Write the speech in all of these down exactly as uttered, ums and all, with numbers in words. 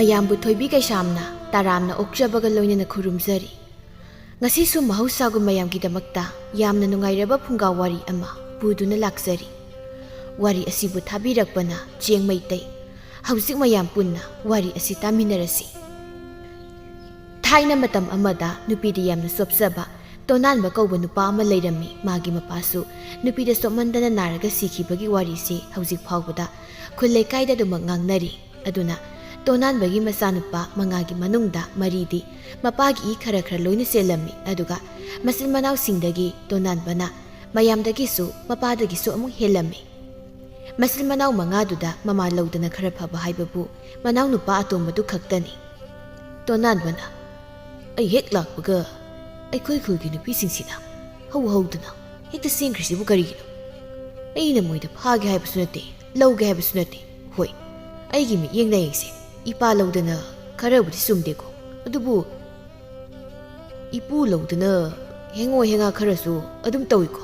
ꯃꯌꯥꯝꯕꯨ ꯊꯣꯏꯕꯤ ꯀꯩꯁꯥꯝꯅ ꯇꯔꯥꯝꯅ ꯑꯣꯛꯆꯕꯒ ꯂꯣꯏꯅꯅ ꯈꯨꯔꯨꯝꯖꯔꯤ꯫ ꯉꯁꯤꯁꯨ ꯃꯍꯧꯁꯥꯒꯨꯝ ꯃꯌꯥꯝꯒꯤꯗꯃꯛꯇ ꯌꯥꯝꯅ ꯅꯨꯡꯉꯥꯏꯔꯕ ꯐꯨꯡꯒꯥ ꯋꯥꯔꯤ ꯑꯃ ꯄꯨꯗꯨꯅ ꯂꯥꯛꯆꯔꯤ꯫ ꯋꯥꯔꯤ ꯑꯁꯤꯕꯨ ꯊꯥꯕꯤꯔꯛꯄꯅ ꯆꯦꯡ ꯃꯩꯇꯩ꯫ ꯍꯧꯖꯤꯛ ꯃꯌꯥꯝ ꯄꯨꯟꯅ ꯋꯥꯔꯤ ꯑꯁꯤ ꯇꯥꯃꯤꯟꯅꯔꯁꯤ꯫ ꯊꯥꯏꯅ ꯃꯇꯝ ꯑꯃꯗ ꯅꯨꯄꯤꯗ ꯌꯥꯝꯅ ꯆꯣꯞꯆꯕ ꯇꯣꯅꯥꯟꯕ ꯀꯧꯕ ꯅꯨꯄꯥ ꯑꯃ ꯂꯩꯔꯝꯃꯤ꯫ ꯃꯥꯒꯤ ꯃꯄꯥꯁꯨ ꯅꯨꯄꯤꯗ ꯆꯣꯞꯃꯟꯗꯅ ꯅꯥꯔꯒ ꯁꯤꯈꯤꯕꯒꯤ ꯋꯥꯔꯤꯁꯤ ꯍꯧꯖꯤꯛ ꯐꯥꯎꯕꯗ ꯈꯨꯜ ꯂꯩꯀꯥꯏꯗ ꯑꯗꯨꯃꯛ ꯉꯥꯡꯅꯔꯤ꯫ ꯑꯗꯨꯅ ꯇꯣꯅꯥꯟꯕꯒꯤ ꯃꯆꯥꯅꯨꯄꯥ ꯃꯉꯥꯒꯤ ꯃꯅꯨꯡꯗ ꯃꯔꯤꯗꯤ ꯃꯄꯥꯒꯤ ꯏ ꯈꯔ ꯈꯔ ꯂꯣꯏꯅ ꯆꯦꯜꯂꯝꯃꯤ꯫ ꯑꯗꯨꯒ ꯃꯆꯤꯟ ꯃꯅꯥꯎꯁꯤꯡꯗꯒꯤ ꯇꯣꯅꯥꯟꯕꯅ ꯃꯌꯥꯝꯗꯒꯤꯁꯨ ꯃꯄꯥꯗꯒꯤꯁꯨ ꯑꯃꯨꯛ ꯍꯦꯜꯂꯝꯃꯤ꯫ ꯃꯆꯤꯟ ꯃꯅꯥꯎ ꯃꯉꯥꯗꯨꯗ ꯃꯃꯥ ꯂꯧꯗꯅ ꯈꯔ ꯐꯕ ꯍꯥꯏꯕꯕꯨ ꯃꯅꯥꯎꯅꯨꯄꯥ ꯑꯇꯣꯝꯕꯗꯨ ꯈꯛꯇꯅꯤ꯫ ꯇꯣꯅꯥꯟꯕꯅ, "ꯑꯩ ꯍꯦꯛ ꯂꯥꯛꯄꯒ ꯑꯩꯈꯣꯏ ꯈꯨꯜꯒꯤ ꯅꯨꯄꯤꯁꯤꯡꯁꯤꯅ ꯍꯧ ꯍꯧꯗꯨꯅ ꯍꯦꯛꯇ ꯆꯦꯟꯈ꯭ꯔꯤꯁꯤꯕꯨ ꯀꯔꯤꯒꯤꯅꯣ? ꯑꯩꯅ ꯃꯣꯏꯗ ꯐꯥꯒꯦ ꯍꯥꯏꯕꯁꯨ ꯅꯠꯇꯦ, ꯂꯧꯒꯦ ꯍꯥꯏꯕꯁꯨ ꯅꯠꯇꯦ꯫ ꯍꯣꯏ, ꯑꯩꯒꯤ ꯃꯤꯠꯌꯦꯡ ꯅꯥꯌꯦꯡꯁꯦ ꯏꯄꯥ ꯂꯧꯗꯅ ꯈꯔꯕꯨꯗꯤ ꯆꯨꯝꯗꯦꯀꯣ, ꯑꯗꯨꯕꯨ ꯏꯄꯨ ꯂꯧꯗꯅ ꯍꯦꯡꯉꯣ ꯍꯦꯡꯉꯥ ꯈꯔꯁꯨ ꯑꯗꯨꯝ ꯇꯧꯏꯀꯣ꯫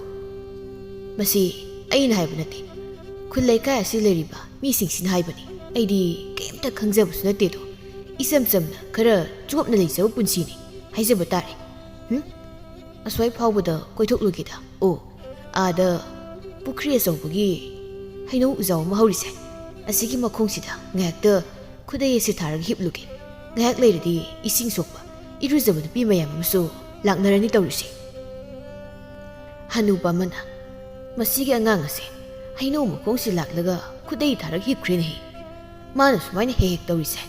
ꯃꯁꯤ ꯑꯩꯅ ꯍꯥꯏꯕ ꯅꯠꯇꯦ, ꯈꯨꯜ ꯂꯩꯀꯥꯏ ꯑꯁꯤ ꯂꯩꯔꯤꯕ ꯃꯤꯁꯤꯡꯁꯤꯅ ꯍꯥꯏꯕꯅꯤ꯫ ꯑꯩꯗꯤ ꯀꯩꯝꯇ ꯈꯪꯖꯕꯁꯨ ꯅꯠꯇꯦꯗꯣ, ꯏꯆꯝ ꯆꯝꯅ ꯈꯔ ꯆꯨꯞꯅ ꯂꯩꯖꯕ ꯄꯨꯟꯁꯤꯅꯤ ꯍꯥꯏꯖꯕ ꯇꯥꯔꯦ꯫ ꯍꯨꯝ? ꯑꯁ꯭ꯋꯥꯏ ꯐꯥꯎꯕꯗ ꯀꯣꯏꯊꯣꯛꯂꯨꯒꯦꯗ꯫ ꯑꯣ, ꯑꯥꯗ ꯄꯨꯈ꯭ꯔꯤ ꯑꯆꯧꯕꯒꯤ ꯍꯩꯅꯧ ꯎꯖꯥꯎ ꯑꯃ ꯍꯧꯔꯤꯁꯦ, ꯑꯁꯤꯒꯤ ꯃꯈꯣꯡꯁꯤꯗ ꯉꯥꯏꯍꯥꯛꯇ ꯈꯨꯗꯩ ꯑꯁꯤ ꯊꯥꯔꯒ ꯍꯤꯞꯂꯨꯒꯦ꯫ ꯉꯥꯏꯍꯥꯛ ꯂꯩꯔꯗꯤ ꯏꯁꯤꯡ ꯁꯣꯛꯄ, ꯏꯔꯨꯖꯕ ꯅꯨꯄꯤ ꯃꯌꯥꯝ ꯑꯃꯁꯨ ꯂꯥꯛꯅꯔꯅꯤ ꯇꯧꯔꯤꯁꯦ꯫ ꯍꯅꯨꯕ ꯑꯃꯅ, "ꯃꯁꯤꯒꯤ ꯑꯉꯥꯡ ꯑꯁꯦ ꯍꯩꯅꯧ ꯃꯈꯣꯡꯁꯤ ꯂꯥꯛꯂꯒ ꯈꯨꯗꯩ ꯊꯥꯔꯒ ꯍꯤꯞꯈ꯭ꯔꯦꯅꯦꯍꯦ꯫ ꯃꯥꯅ ꯁꯨꯃꯥꯏꯅ ꯍꯦꯛ ꯍꯦꯛ ꯇꯧꯔꯤꯁꯦ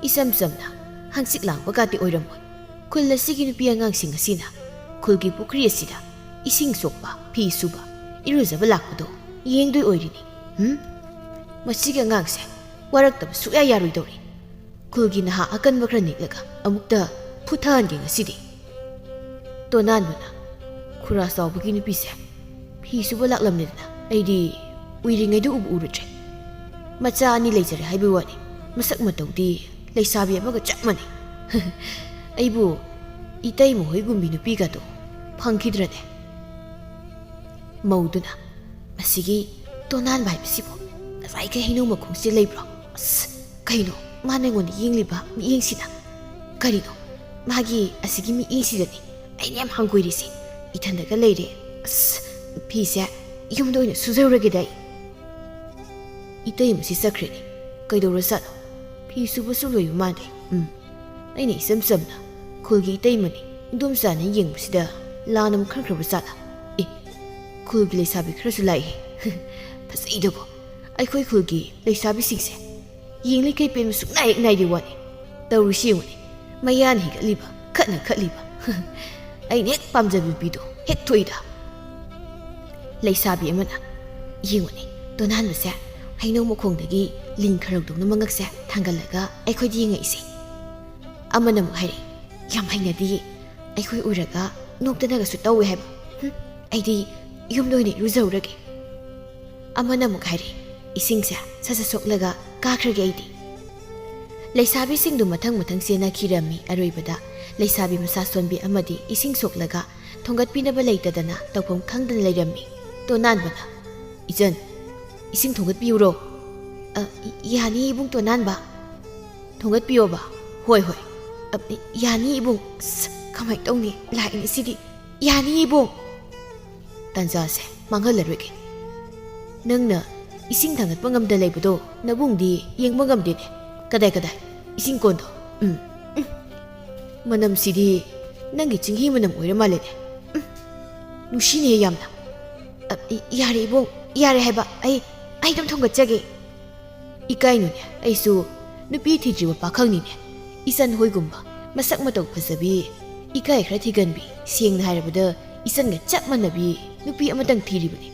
ꯏꯆꯝ ꯆꯝꯅ ꯍꯪꯆꯤꯠ ꯂꯥꯡꯕꯒꯗꯤ ꯑꯣꯏꯔꯝꯃꯣꯏ꯫ ꯈꯨꯜ ꯑꯁꯤꯒꯤ ꯅꯨꯄꯤ ꯑꯉꯥꯡꯁꯤꯡ ꯑꯁꯤꯅ ꯈꯨꯜꯒꯤ ꯄꯨꯈ꯭ꯔꯤ ꯑꯁꯤꯗ ꯏꯁꯤꯡ ꯁꯣꯛꯄ, ꯐꯤ ꯁꯨꯕ, ꯏꯔꯨꯖꯕ ꯂꯥꯛꯄꯗꯣ ꯌꯦꯡꯗꯣꯏ ꯑꯣꯏꯔꯤꯅꯤ꯫ ꯍꯨꯝ? ꯃꯁꯤꯒꯤ ꯑꯉꯥꯡꯁꯦ ꯋꯥꯔꯛꯇꯕ ꯁꯨꯛꯌꯥ ꯌꯥꯔꯣꯏꯗꯧꯔꯤ꯫ ꯈꯨꯜꯒꯤ ꯅꯍꯥ ꯑꯀꯟꯕ ꯈꯔ ꯅꯦꯛꯂꯒ ꯑꯃꯨꯛꯇ ꯐꯨꯊꯍꯟꯒꯦ ꯉꯁꯤꯗꯤ꯫" ꯇꯣꯅꯥꯟꯕꯅ, "ꯈꯨꯔꯥ ꯆꯥꯎꯕꯒꯤ ꯅꯨꯄꯤꯁꯦ ꯐꯤ ꯁꯨꯕ ꯂꯥꯛꯂꯝꯂꯦꯗꯅ, ꯑꯩꯗꯤ ꯎꯏꯔꯤꯉꯩꯗ ꯎꯕꯨ ꯎꯔꯨꯗ꯭ꯔꯦ꯫ ꯃꯆꯥ ꯑꯅꯤ ꯂꯩꯖꯔꯦ ꯍꯥꯏꯕꯒꯤ ꯋꯥꯅꯤ, ꯃꯁꯛ ꯃꯇꯧꯗꯤ ꯂꯩꯁꯥꯕꯤ ꯑꯃꯒ ꯆꯞ ꯃꯥꯟꯅꯩ꯫ ꯑꯩꯕꯨ ꯏꯇꯩꯃ ꯍꯣꯏꯒꯨꯝꯕꯤ ꯅꯨꯄꯤꯒꯗꯣ ꯐꯪꯈꯤꯗ꯭ꯔꯅꯦ?" ꯃꯧꯗꯨꯅ, "ꯃꯁꯤꯒꯤ ꯇꯣꯅꯥꯟꯕ ꯍꯥꯏꯕꯁꯤꯕꯨ ꯉꯁꯥꯏꯒꯤ ꯍꯩꯅꯧ ꯃꯈꯣꯡꯁꯤ ꯂꯩꯕ꯭ꯔꯣ? ꯑꯁ, ꯀꯩꯅꯣ? ꯃꯥꯅ ꯑꯩꯉꯣꯟꯗ ꯌꯦꯡꯂꯤꯕ ꯃꯤꯠꯌꯦꯡꯁꯤꯅ꯫ ꯀꯔꯤꯅꯣ? ꯃꯥꯒꯤ ꯑꯁꯤꯒꯤ ꯃꯤꯠꯌꯦꯡꯁꯤꯗꯅꯤ ꯑꯩꯅ ꯌꯥꯝ ꯍꯪꯒꯣꯏꯔꯤꯁꯦ꯫ ꯏꯊꯟꯗꯒ ꯂꯩꯔꯦ꯫ ꯑꯁ, ꯐꯤꯁꯦ ꯌꯨꯝꯗ ꯑꯣꯏꯅ ꯁꯨꯖꯔꯨꯔꯒꯦꯗ ꯑꯩ꯫ ꯏꯇꯩꯃꯁꯤ ꯆꯠꯈ꯭ꯔꯦꯅꯦ꯫ ꯀꯩꯗꯧꯔꯖꯥꯠꯅꯣ? ꯐꯤ ꯁꯨꯕꯁꯨ ꯂꯣꯏꯕ ꯃꯥꯟꯗꯦ꯫ ꯎꯝ, ꯑꯩꯅ ꯏꯆꯝ ꯆꯝꯅ "ꯈꯨꯜꯒꯤ ꯏꯇꯩꯃꯅꯤ, ꯏꯟꯗꯣꯝꯆꯥꯅ" ꯌꯦꯡꯕꯁꯤꯗ ꯂꯥꯟꯅ ꯑꯃꯨꯛ ꯈꯟꯈ꯭ꯔꯕ ꯖꯥꯠꯂ? ꯑꯦ, ꯈꯨꯜꯒꯤ ꯂꯩꯁꯥꯕꯤ ꯈꯔꯁꯨ ꯂꯥꯛꯏꯍꯦ꯫ ꯐꯖꯩꯗꯀꯣ ꯑꯩꯈꯣꯏ ꯈꯨꯜꯒꯤ ꯂꯩꯁꯥꯕꯤꯁꯤꯡꯁꯦ꯫ ꯌꯦꯡꯂꯤ ꯀꯩ ꯄꯦꯟꯕ ꯁꯨꯡꯅꯥꯏ ꯍꯦꯛ ꯅꯥꯏꯗꯦ ꯋꯥꯅꯤ꯫ ꯇꯧꯔꯤꯁꯤ ꯌꯦꯡꯉꯨꯅꯦ, ꯃꯌꯥꯅ ꯍꯤꯒꯠꯂꯤꯕ, ꯈꯠꯅ ꯈꯠꯂꯤꯕ꯫ ꯑꯩꯅ ꯍꯦꯛ ꯄꯥꯝꯖꯕ ꯅꯨꯄꯤꯗꯣ ꯍꯦꯛ ꯊꯣꯛꯏꯗ꯫ ꯂꯩꯁꯥꯕꯤ ꯑꯃꯅ, "ꯌꯦꯡꯉꯨꯅꯦ, ꯇꯣꯅꯥꯟꯕꯁꯦ ꯍꯩꯅꯧ ꯃꯈꯣꯡꯗꯒꯤ ꯂꯤꯟ ꯈꯔꯧꯗꯧꯅ ꯃꯉꯛꯁꯦ ꯊꯥꯡꯒꯠꯂꯒ ꯑꯩꯈꯣꯏꯗ ꯌꯦꯡꯉꯛꯏꯁꯦ"꯫ ꯑꯃꯅ ꯑꯃꯨꯛ ꯍꯥꯏꯔꯛꯏ, "ꯌꯥꯝ ꯍꯩꯅꯗꯤꯌꯦ, ꯑꯩꯈꯣꯏ ꯎꯔꯒ ꯅꯣꯛꯇꯅꯒꯁꯨ ꯇꯧꯋꯦ" ꯍꯥꯏꯕ꯫ ꯍꯨꯝ, ꯑꯩꯗꯤ ꯌꯨꯝꯗ ꯑꯣꯏꯅ ꯏꯔꯨꯖꯔꯨꯔꯒꯦ꯫ ꯑꯃꯅ ꯑꯃꯨꯛ ꯍꯥꯏꯔꯛꯏ, "ꯏꯁꯤꯡꯁꯦ ꯁꯠ ꯁꯠ ꯁꯣꯛꯂꯒ ꯀꯥꯈ꯭ꯔꯒꯦ ꯑꯩꯗꯤ"꯫ ꯂꯩꯁꯥꯕꯤꯁꯤꯡꯗꯨ ꯃꯊꯪ ꯃꯊꯪ ꯆꯦꯟꯅꯈꯤꯔꯝꯃꯤ꯫ ꯑꯔꯣꯏꯕꯗ ꯂꯩꯁꯥꯕꯤ ꯃꯁꯥ ꯁꯣꯟꯕꯤ ꯑꯃꯗꯤ ꯏꯁꯤꯡ ꯁꯣꯛꯂꯒ ꯊꯣꯡꯒꯠꯄꯤꯅꯕ ꯂꯩꯇꯗꯅ ꯇꯧꯐꯝ ꯈꯪꯗꯅ ꯂꯩꯔꯝꯃꯤ꯫ ꯇꯣꯅꯥꯟꯕꯅ, "ꯏꯆꯟ, ꯏꯁꯤꯡ ꯊꯣꯡꯒꯠꯄꯤꯌꯨꯔꯣ?" "ꯑ, ꯌꯥꯅꯤ, ꯏꯕꯨꯡ ꯇꯣꯅꯥꯟꯕ"꯫ "ꯊꯣꯡꯒꯠꯄꯤꯌꯣꯕ"꯫ "ꯍꯣꯏ, ꯍꯣꯏ"꯫ "ꯑ, ꯌꯥꯅꯤ, ꯏꯕꯨꯡ"꯫ "ꯑꯁ, ꯀꯃꯥꯏ ꯇꯧꯅꯤ? ꯂꯥꯛꯏꯅꯦ ꯁꯤꯗꯤ꯫ ꯌꯥꯅꯤ, ꯏꯕꯨꯡ"꯫ "ꯇꯥꯟꯖꯥꯁꯦ ꯃꯥꯡꯍꯜꯂꯔꯣꯏꯒꯦ꯫ ꯅꯪꯅ ꯏꯁꯤꯡ ꯊꯥꯡꯒꯠꯄ ꯉꯝꯗ ꯂꯩꯕꯗꯣ ꯅꯕꯨꯡꯗꯤ ꯌꯦꯡꯕ ꯉꯝꯗꯦꯅꯦ꯫ ꯀꯗꯥꯏ, ꯀꯗꯥꯏ? ꯏꯁꯤꯡ ꯀꯣꯟꯗꯣ꯫ ꯎꯝ, ꯎꯝ꯫ ꯃꯅꯝꯁꯤꯗꯤ ꯅꯪꯒꯤ ꯆꯤꯡꯍꯤ ꯃꯅꯝ ꯑꯣꯏꯔ ꯃꯥꯜꯂꯦꯅꯦ꯫ ꯎꯝ, ꯅꯨꯡꯁꯤꯅꯦ ꯌꯥꯝꯅ"꯫ "ꯑ, ꯌꯥꯔꯦ ꯏꯕꯨꯡ, ꯌꯥꯔꯦ ꯍꯥꯏꯕ꯫ ꯑꯩ, ꯑꯩ ꯑꯗꯨꯝ ꯊꯣꯡꯒꯠꯆꯒꯦ"꯫ "ꯏꯀꯥꯏꯅꯨꯅꯦ, ꯑꯩꯁꯨ ꯅꯨꯄꯤ ꯊꯤꯗ꯭ꯔꯤꯕ ꯄꯥꯈꯪꯅꯤꯅꯦ꯫ ꯏꯆꯟ ꯍꯣꯏꯒꯨꯝꯕ ꯃꯁꯛ ꯃꯇꯧ ꯐꯖꯕꯤ, ꯏꯀꯥꯏ ꯈꯔ ꯊꯤꯒꯟꯕꯤ, ꯁꯦꯡꯅ ꯍꯥꯏꯔꯕꯗ ꯏꯆꯟꯒ ꯆꯞ ꯃꯥꯟꯅꯕꯤ ꯅꯨꯄꯤ ꯑꯃꯇꯪ ꯊꯤꯔꯤꯕꯅꯤ꯫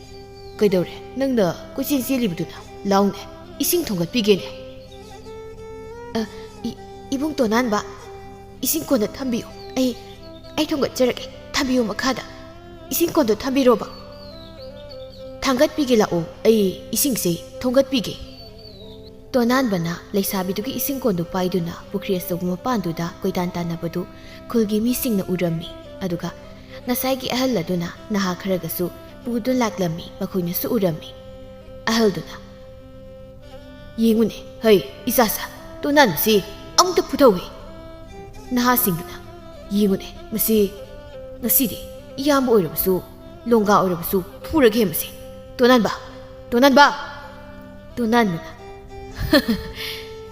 ꯀꯩꯗꯧꯔꯦ, ꯅꯪꯅ ꯀꯣꯏꯆꯦꯟ ꯆꯦꯜꯂꯤꯕꯗꯨꯅ? ꯂꯥꯎꯅꯦ, ꯏꯁꯤꯡ ꯊꯣꯡꯒꯠꯄꯤꯒꯦꯅꯦ"꯫ "ꯑ, ꯏ-, ꯏꯕꯨꯡ ꯇꯣꯅꯥꯟꯕ, ꯏꯁꯤꯡ ꯀꯣꯟꯗ ꯊꯝꯕꯤꯌꯨ꯫ ꯑꯩ, ꯑꯩ ꯊꯣꯡꯒꯠꯆꯔꯒꯦ꯫ ꯊꯝꯕꯤꯌꯨ ꯃꯈꯥꯗ꯫ ꯏꯁꯤꯡ ꯀꯣꯟꯗꯣ ꯊꯝꯕꯤꯔꯣꯕ"꯫ "ꯊꯥꯡꯒꯠꯄꯤꯒꯦ ꯂꯥꯛꯑꯣ, ꯑꯩ ꯏꯁꯤꯡꯁꯦ ꯊꯣꯡꯒꯠꯄꯤꯒꯦ"꯫ ꯇꯣꯅꯥꯟꯕꯅ ꯂꯩꯁꯥꯕꯤꯗꯨꯒꯤ ꯏꯁꯤꯡ ꯀꯣꯟꯗꯨ ꯄꯥꯏꯗꯨꯅ ꯄꯨꯈ꯭ꯔꯤ ꯑꯆꯧꯕ ꯃꯄꯥꯟꯗꯨꯗ ꯀꯣꯏꯇꯥꯟ ꯇꯥꯟꯅꯕꯗꯨ ꯈꯨꯜꯒꯤ ꯃꯤꯁꯤꯡꯅ ꯎꯔꯝꯃꯤ꯫ ꯑꯗꯨꯒ ꯉꯁꯥꯏꯒꯤ ꯑꯍꯜ ꯑꯗꯨꯅ ꯅꯍꯥ ꯈꯔꯒꯁꯨ ꯄꯨꯗꯨꯅ ꯂꯥꯛꯂꯝꯃꯤ, ꯃꯈꯣꯏꯅꯁꯨ ꯎꯔꯝꯃꯤ꯫ ꯑꯍꯜꯗꯨꯅ, "ꯌꯦꯡꯉꯨꯅꯦ, ꯍꯩ, ꯏꯆꯥꯁꯥ, ꯇꯣꯅꯥꯟꯕꯁꯤ ꯑꯃꯨꯛꯇ ꯐꯨꯊꯧꯏ꯫ ꯅꯍꯥꯁꯤꯡꯗꯨꯅ, "ꯌꯦꯡꯉꯨꯅꯦ, ꯃꯁꯤ ꯉꯁꯤꯗꯤ ꯏꯌꯥꯝꯕ ꯑꯣꯏꯔꯕꯁꯨ, ꯂꯣꯡꯒꯥ ꯑꯣꯏꯔꯕꯁꯨ ꯐꯨꯔꯒꯦ ꯃꯁꯤ꯫ ꯇꯣꯅꯥꯟꯕ, ꯇꯣꯅꯥꯟꯕ!" ꯇꯣꯅꯥꯟꯕꯅ,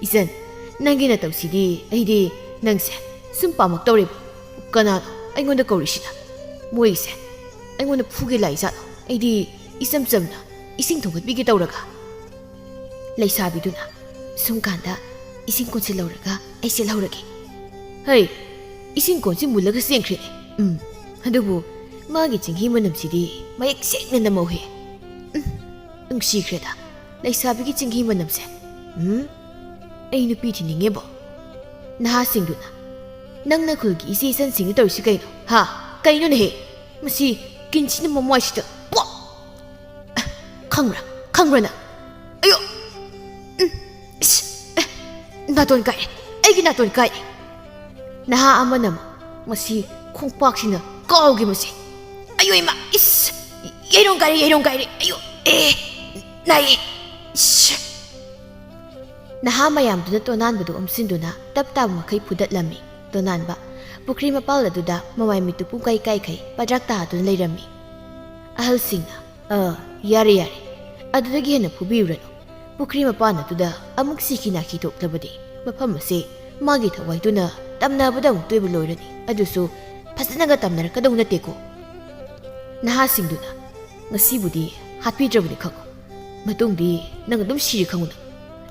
"ꯏꯆꯟ, ꯅꯪꯒꯤ ꯅꯇꯧꯁꯤꯗꯤ ꯑꯩꯗꯤ ꯅꯪꯁꯦ ꯁꯨꯝ ꯄꯥꯝꯃꯛꯇꯧꯔꯦꯕ꯫ ꯀꯅꯥꯅꯣ ꯑꯩꯉꯣꯟꯗ ꯀꯧꯔꯤꯁꯤꯅ? ꯃꯣꯏꯁꯦ ꯑꯩꯉꯣꯟꯗ ꯐꯨꯒꯦ ꯂꯥꯛꯏꯖꯥꯠꯂꯣ? ꯑꯩꯗꯤ ꯏꯆꯝ ꯆꯝꯅ ꯏꯁꯤꯡ ꯊꯣꯡꯒꯠꯄꯤꯒꯦ ꯇꯧꯔꯒ꯫" ꯂꯩꯁꯥꯕꯤꯗꯨꯅ, "ꯁꯨꯝ ꯀꯥꯟꯗ ꯏꯁꯤꯡ ꯀꯣꯟꯁꯤꯜꯂꯧꯔꯒ ꯑꯩ ꯆꯦꯜꯍꯧꯔꯒꯦ꯫" ꯍꯩ, ꯏꯁꯤꯡ ꯀꯣꯟꯁꯤ ꯃꯨꯜꯂꯒ ꯆꯦꯟꯈ꯭ꯔꯦꯅꯦ꯫ ꯎꯝ, ꯑꯗꯨꯕꯨ ꯃꯥꯒꯤ ꯆꯤꯡꯍꯤ ꯃꯅꯝꯁꯤꯗꯤ ꯃꯌꯦꯛ ꯁꯦꯡꯅ ꯅꯝꯍꯧꯋꯦ꯫ ꯎꯝ, ꯅꯨꯡꯁꯤꯈ꯭ꯔꯦꯗ ꯂꯩꯁꯥꯕꯤꯒꯤ ꯆꯤꯡꯍꯤ ꯃꯅꯝꯁꯦ꯫ ꯎꯝ, ꯑꯩ ꯅꯨꯄꯤ ꯊꯤꯅꯤꯡꯉꯦꯕꯣ꯫ ꯅꯍꯥꯁꯤꯡꯗꯨꯅ, "ꯅꯪꯅ ꯈꯨꯜꯒꯤ ꯏꯆꯦ ꯏꯆꯟꯁꯤꯡꯗ ꯇꯧꯔꯤꯁꯤ ꯀꯩꯅꯣ? ꯍꯥ? ꯀꯩꯅꯣꯅꯦꯍꯦ? ꯃꯁꯤ ꯀꯤꯟꯁꯤꯅ ꯃꯃꯥꯏꯁꯤꯗ ꯄꯣꯛ!" "ꯑ, ꯈꯪꯕ꯭ꯔꯥ? ꯈꯪꯕ꯭ꯔꯥ ꯅꯪ? ꯑꯌꯣ! ꯎꯝ, ꯏꯁ! ꯑꯦ, ꯅꯥꯇꯣꯟ ꯀꯥꯏꯔꯦ! ꯑꯩꯒꯤ ꯅꯥꯇꯣꯟ ꯀꯥꯏꯔꯦ!" ꯅꯍꯥ ꯑꯃꯅ ꯃꯁꯤ ꯈꯣꯡꯄꯥꯛꯁꯤꯅ ꯀꯥꯎꯒꯤ ꯃꯁꯤ꯫ "ꯑꯌꯣ ꯏꯃꯥ! ꯏꯁ! ꯌꯩꯔꯣꯡ ꯀꯥꯏꯔꯦ, ꯌꯩꯔꯣꯡ ꯀꯥꯏꯔꯦ! ꯑꯌꯣ! ꯑꯦ! ꯅꯥꯏꯌꯦ! ꯏꯁ!" ꯅꯍꯥ ꯃꯌꯥꯝꯗꯨꯅ ꯇꯣꯅꯥꯟꯕꯗꯨ ꯑꯣꯝꯁꯤꯟꯗꯨꯅ ꯇꯞ ꯇꯥꯕ ꯃꯈꯩ ꯐꯨꯗꯠꯂꯝꯃꯤ꯫ ꯇꯣꯅꯥꯟꯕ ꯄꯨꯈ꯭ꯔꯤ ꯃꯄꯥꯜ ꯑꯗꯨꯗ ꯃꯃꯥꯏ ꯃꯤꯠꯇꯨ ꯄꯨꯡꯀꯥꯏ ꯀꯥꯏꯈꯩ ꯄꯗ꯭ꯔꯥꯛ ꯇꯥꯗꯨꯅ ꯂꯩꯔꯝꯃꯤ꯫ ꯑꯍꯜꯁꯤꯡꯅ, "ꯑ, ꯌꯥꯔꯦ, ꯌꯥꯔꯦ, ꯑꯗꯨꯗꯒꯤ ꯍꯦꯟꯅ ꯐꯨꯕꯤꯔꯨꯔꯅꯨ꯫ ꯄꯨꯈ꯭ꯔꯤ ꯃꯄꯥꯟ ꯑꯗꯨꯗ ꯑꯃꯨꯛ ꯁꯤꯈꯤ ꯅꯥꯈꯤ ꯊꯣꯛꯂꯕꯗꯤ ꯃꯐꯝ ꯑꯁꯤ ꯃꯥꯒꯤ ꯊꯋꯥꯏꯗꯨꯅ ꯇꯝꯅꯕꯗ ꯑꯃꯨꯛꯇ ꯑꯣꯏꯕ ꯂꯣꯏꯔꯅꯤ꯫ ꯑꯗꯨꯁꯨ ꯐꯖꯅꯒ ꯇꯝꯅꯔꯛꯀꯗꯧ ꯅꯠꯇꯦꯀꯣ꯫" ꯅꯍꯥꯁꯤꯡꯗꯨꯅ, "ꯉꯁꯤꯕꯨꯗꯤ ꯍꯥꯠꯄꯤꯗ꯭ꯔꯕꯅꯤ ꯈꯪꯉꯨ꯫ ꯃꯇꯨꯡꯗꯤ ꯅꯪ ꯑꯗꯨꯝ ꯁꯤꯔꯦ ꯈꯪꯉꯨ ꯅꯪ꯫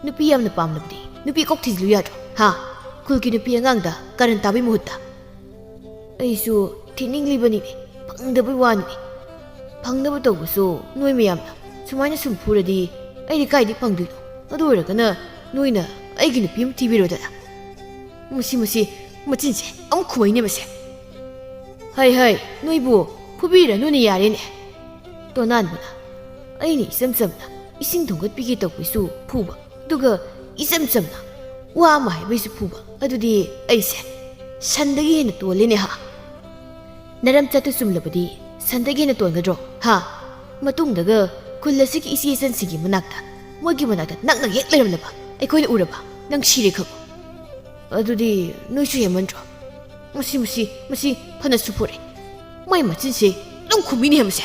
ꯅꯨꯄꯤ ꯌꯥꯝꯅ ꯄꯥꯝꯂꯕꯗꯤ ꯅꯨꯄꯤ ꯀꯣꯛ ꯊꯤꯖꯤꯜꯂꯨ ꯌꯥꯗ꯭ꯔꯣ? ꯍꯥ? ꯈꯨꯜꯒꯤ ꯅꯨꯄꯤ ꯑꯉꯥꯡꯗ ꯀꯔꯟ ꯇꯥꯕꯩ ꯃꯍꯨꯠꯇ꯫" "ꯑꯩꯁꯨ ꯊꯤꯅꯤꯡꯂꯤꯕꯅꯤꯅꯦ, ꯐꯪꯗꯕꯩ ꯋꯥꯅꯤꯅꯦ꯫ ꯐꯪꯅꯕ ꯇꯧꯕꯁꯨ ꯅꯣꯏ ꯃꯌꯥꯝꯅ ꯁꯨꯃꯥꯏꯅ ꯁꯨꯝ ꯐꯨꯔꯗꯤ ꯑꯩꯗꯤ ꯀꯥꯏꯗꯩ ꯐꯪꯗꯣꯏꯅꯣ? ꯑꯗꯨ ꯑꯣꯏꯔꯒꯅ ꯅꯣꯏꯅ ꯑꯩꯒꯤ ꯅꯨꯄꯤ ꯑꯃ ꯊꯤꯕꯤꯔꯣꯗꯅ꯫" ꯃꯁꯤ, ꯃꯁꯤ, ꯃꯆꯤꯟꯁꯦ ꯑꯃꯨꯛ ꯈꯨꯝꯃꯛꯏꯅꯦ ꯃꯁꯦ꯫ "ꯍꯩ, ꯍꯩ, ꯅꯣꯏꯕꯨ ꯐꯨꯕꯤꯔꯅꯨꯅꯦ, ꯌꯥꯔꯦꯅꯦ꯫" ꯇꯣꯅꯥꯟꯕꯅ, "ꯑꯩꯅ ꯏꯆꯝ ꯆꯝꯅ ꯏꯁꯤꯡ ꯊꯣꯡꯒꯠꯄꯤꯒꯦ ꯇꯧꯕꯩꯁꯨ ꯐꯨꯕ, ꯑꯗꯨꯒ ꯏꯆꯝ ꯆꯝꯅ ꯋꯥ ꯑꯃ ꯍꯥꯏꯕꯩꯁꯨ ꯐꯨꯕ, ꯑꯗꯨꯗꯤ ꯑꯩꯁꯦ ꯁꯟꯗꯒꯤ ꯍꯦꯟꯅ ꯇꯣꯜꯂꯦꯅꯦ ꯍꯥ? ꯅꯔꯝ ꯆꯠꯇꯨ ꯆꯨꯝꯂꯕꯗꯤ ꯁꯟꯗꯒꯤ ꯍꯦꯟꯅ ꯇꯣꯟꯒꯗ꯭ꯔꯣ ꯍꯥ? ꯃꯇꯨꯡꯗꯒ ꯈꯨꯜ ꯑꯁꯤꯒꯤ ꯏꯆꯦ ꯏꯆꯟꯁꯤꯡꯒꯤ ꯃꯅꯥꯛꯇ, ꯃꯣꯏꯒꯤ ꯃꯅꯥꯛꯇ ꯅꯛꯅ ꯍꯦꯛ ꯂꯩꯔꯝꯂꯕ ꯑꯩꯈꯣꯏꯅ ꯎꯔꯕ?" ꯅꯪ ꯁꯤꯔꯦ ꯈꯪꯉꯨ꯫ ꯑꯗꯨꯗꯤ ꯅꯣꯏꯁꯨ ꯍꯦꯟꯃꯟꯗ꯭ꯔꯣ? ꯃꯁꯤ, ꯃꯁꯤ, ꯃꯁꯤ ꯐꯅꯁꯨ ꯐꯨꯔꯦ꯫ ꯃꯩ ꯃꯆꯤꯟꯁꯦ ꯑꯗꯨꯝ ꯈꯨꯝꯃꯤꯅꯦ ꯃꯁꯦ꯫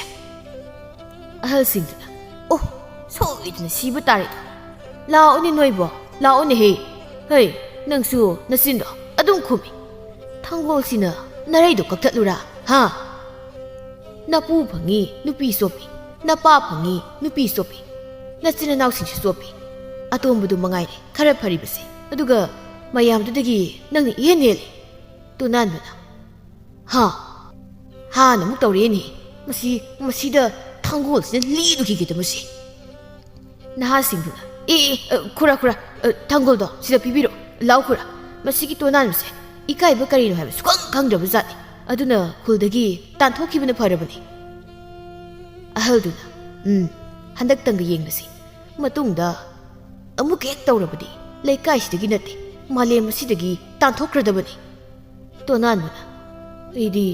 ꯑꯍꯜꯁꯤꯡꯗꯨꯅ, "ꯑꯣ, ꯁꯣꯏꯗꯅ ꯁꯤꯕ ꯇꯥꯔꯦꯗꯣ꯫ ꯂꯥꯛꯑꯣꯅꯦ ꯅꯣꯏꯕꯣ, ꯂꯥꯛꯑꯣꯅꯦꯍꯦ꯫ ꯍꯩ, ꯅꯪꯁꯨ ꯅꯆꯤꯟꯗꯣ ꯑꯗꯨꯝ ꯈꯨꯝꯃꯤ꯫ ꯊꯥꯡꯒꯣꯜꯁꯤꯅ ꯅꯔꯩꯗꯣ ꯀꯛꯊꯠꯂꯨꯔꯥ, ꯍꯥ? ꯅꯄꯨ ꯐꯪꯉꯤ ꯅꯨꯄꯤ ꯆꯣꯞꯄꯤ, ꯅꯄꯥ ꯐꯪꯉꯤ ꯅꯨꯄꯤ ꯆꯣꯞꯄꯤ, ꯅꯆꯤꯟ ꯅꯅꯥꯎꯁꯤꯡꯁꯨ ꯆꯣꯞꯄꯤ꯫ ꯑꯇꯣꯝꯕꯗꯨ ꯃꯉꯥꯏꯔꯦ ꯈꯔ ꯐꯔꯤꯕꯁꯦ꯫ ꯑꯗꯨꯒ ꯃꯌꯥꯝꯗꯨꯗꯒꯤ ꯅꯪꯅ ꯏꯍꯦꯟ ꯍꯦꯜꯂꯤ꯫" ꯇꯣꯅꯥꯟꯕꯅ, "ꯍꯥ? ꯍꯥꯅ ꯑꯃꯨꯛ ꯇꯧꯔꯛꯑꯦꯅꯦ꯫ ꯃꯁꯤ, ꯃꯁꯤꯗ ꯊꯥꯡꯒꯣꯜꯁꯤꯅ ꯂꯤꯗꯨꯈꯤꯒꯦꯗ ꯃꯁꯤ꯫" ꯅꯍꯥꯁꯤꯡꯗꯨꯅ, "ꯑꯦ, ꯑꯦ, ꯑ, ꯈꯨꯔꯥ, ꯈꯨꯔꯥ, ꯑ, ꯊꯥꯡꯒꯣꯜꯗꯣ ꯁꯤꯗ ꯄꯤꯕꯤꯔꯣ꯫ ꯂꯥꯎ ꯈꯨꯔꯥ꯫ ꯃꯁꯤꯒꯤ ꯇꯣꯅꯥꯟꯕꯁꯦ ꯏꯀꯥꯏꯕ ꯀꯔꯤꯅꯣ ꯍꯥꯏꯕ ꯁꯨꯈꯪ ꯈꯪꯗ꯭ꯔꯕ ꯖꯥꯠꯅꯤ꯫ ꯑꯗꯨꯅ ꯈꯨꯜꯗꯒꯤ ꯇꯥꯟꯊꯣꯛꯈꯤꯕꯅ ꯐꯔꯕꯅꯤ꯫" ꯑꯍꯜꯗꯨꯅ, "ꯎꯝ, ꯍꯟꯗꯛꯇꯪꯒ ꯌꯦꯡꯂꯁꯤ꯫ ꯃꯇꯨꯡꯗ ꯑꯃꯨꯛ ꯍꯦꯛ ꯇꯧꯔꯕꯗꯤ ꯂꯩꯀꯥꯏꯁꯤꯗꯒꯤ ꯅꯠꯇꯦ, ꯃꯥꯂꯦꯝ ꯑꯁꯤꯗꯒꯤ ꯇꯥꯟꯊꯣꯛꯈ꯭ꯔꯗꯕꯅꯤ꯫" ꯇꯣꯅꯥꯟꯕꯅ, "ꯑꯩꯗꯤ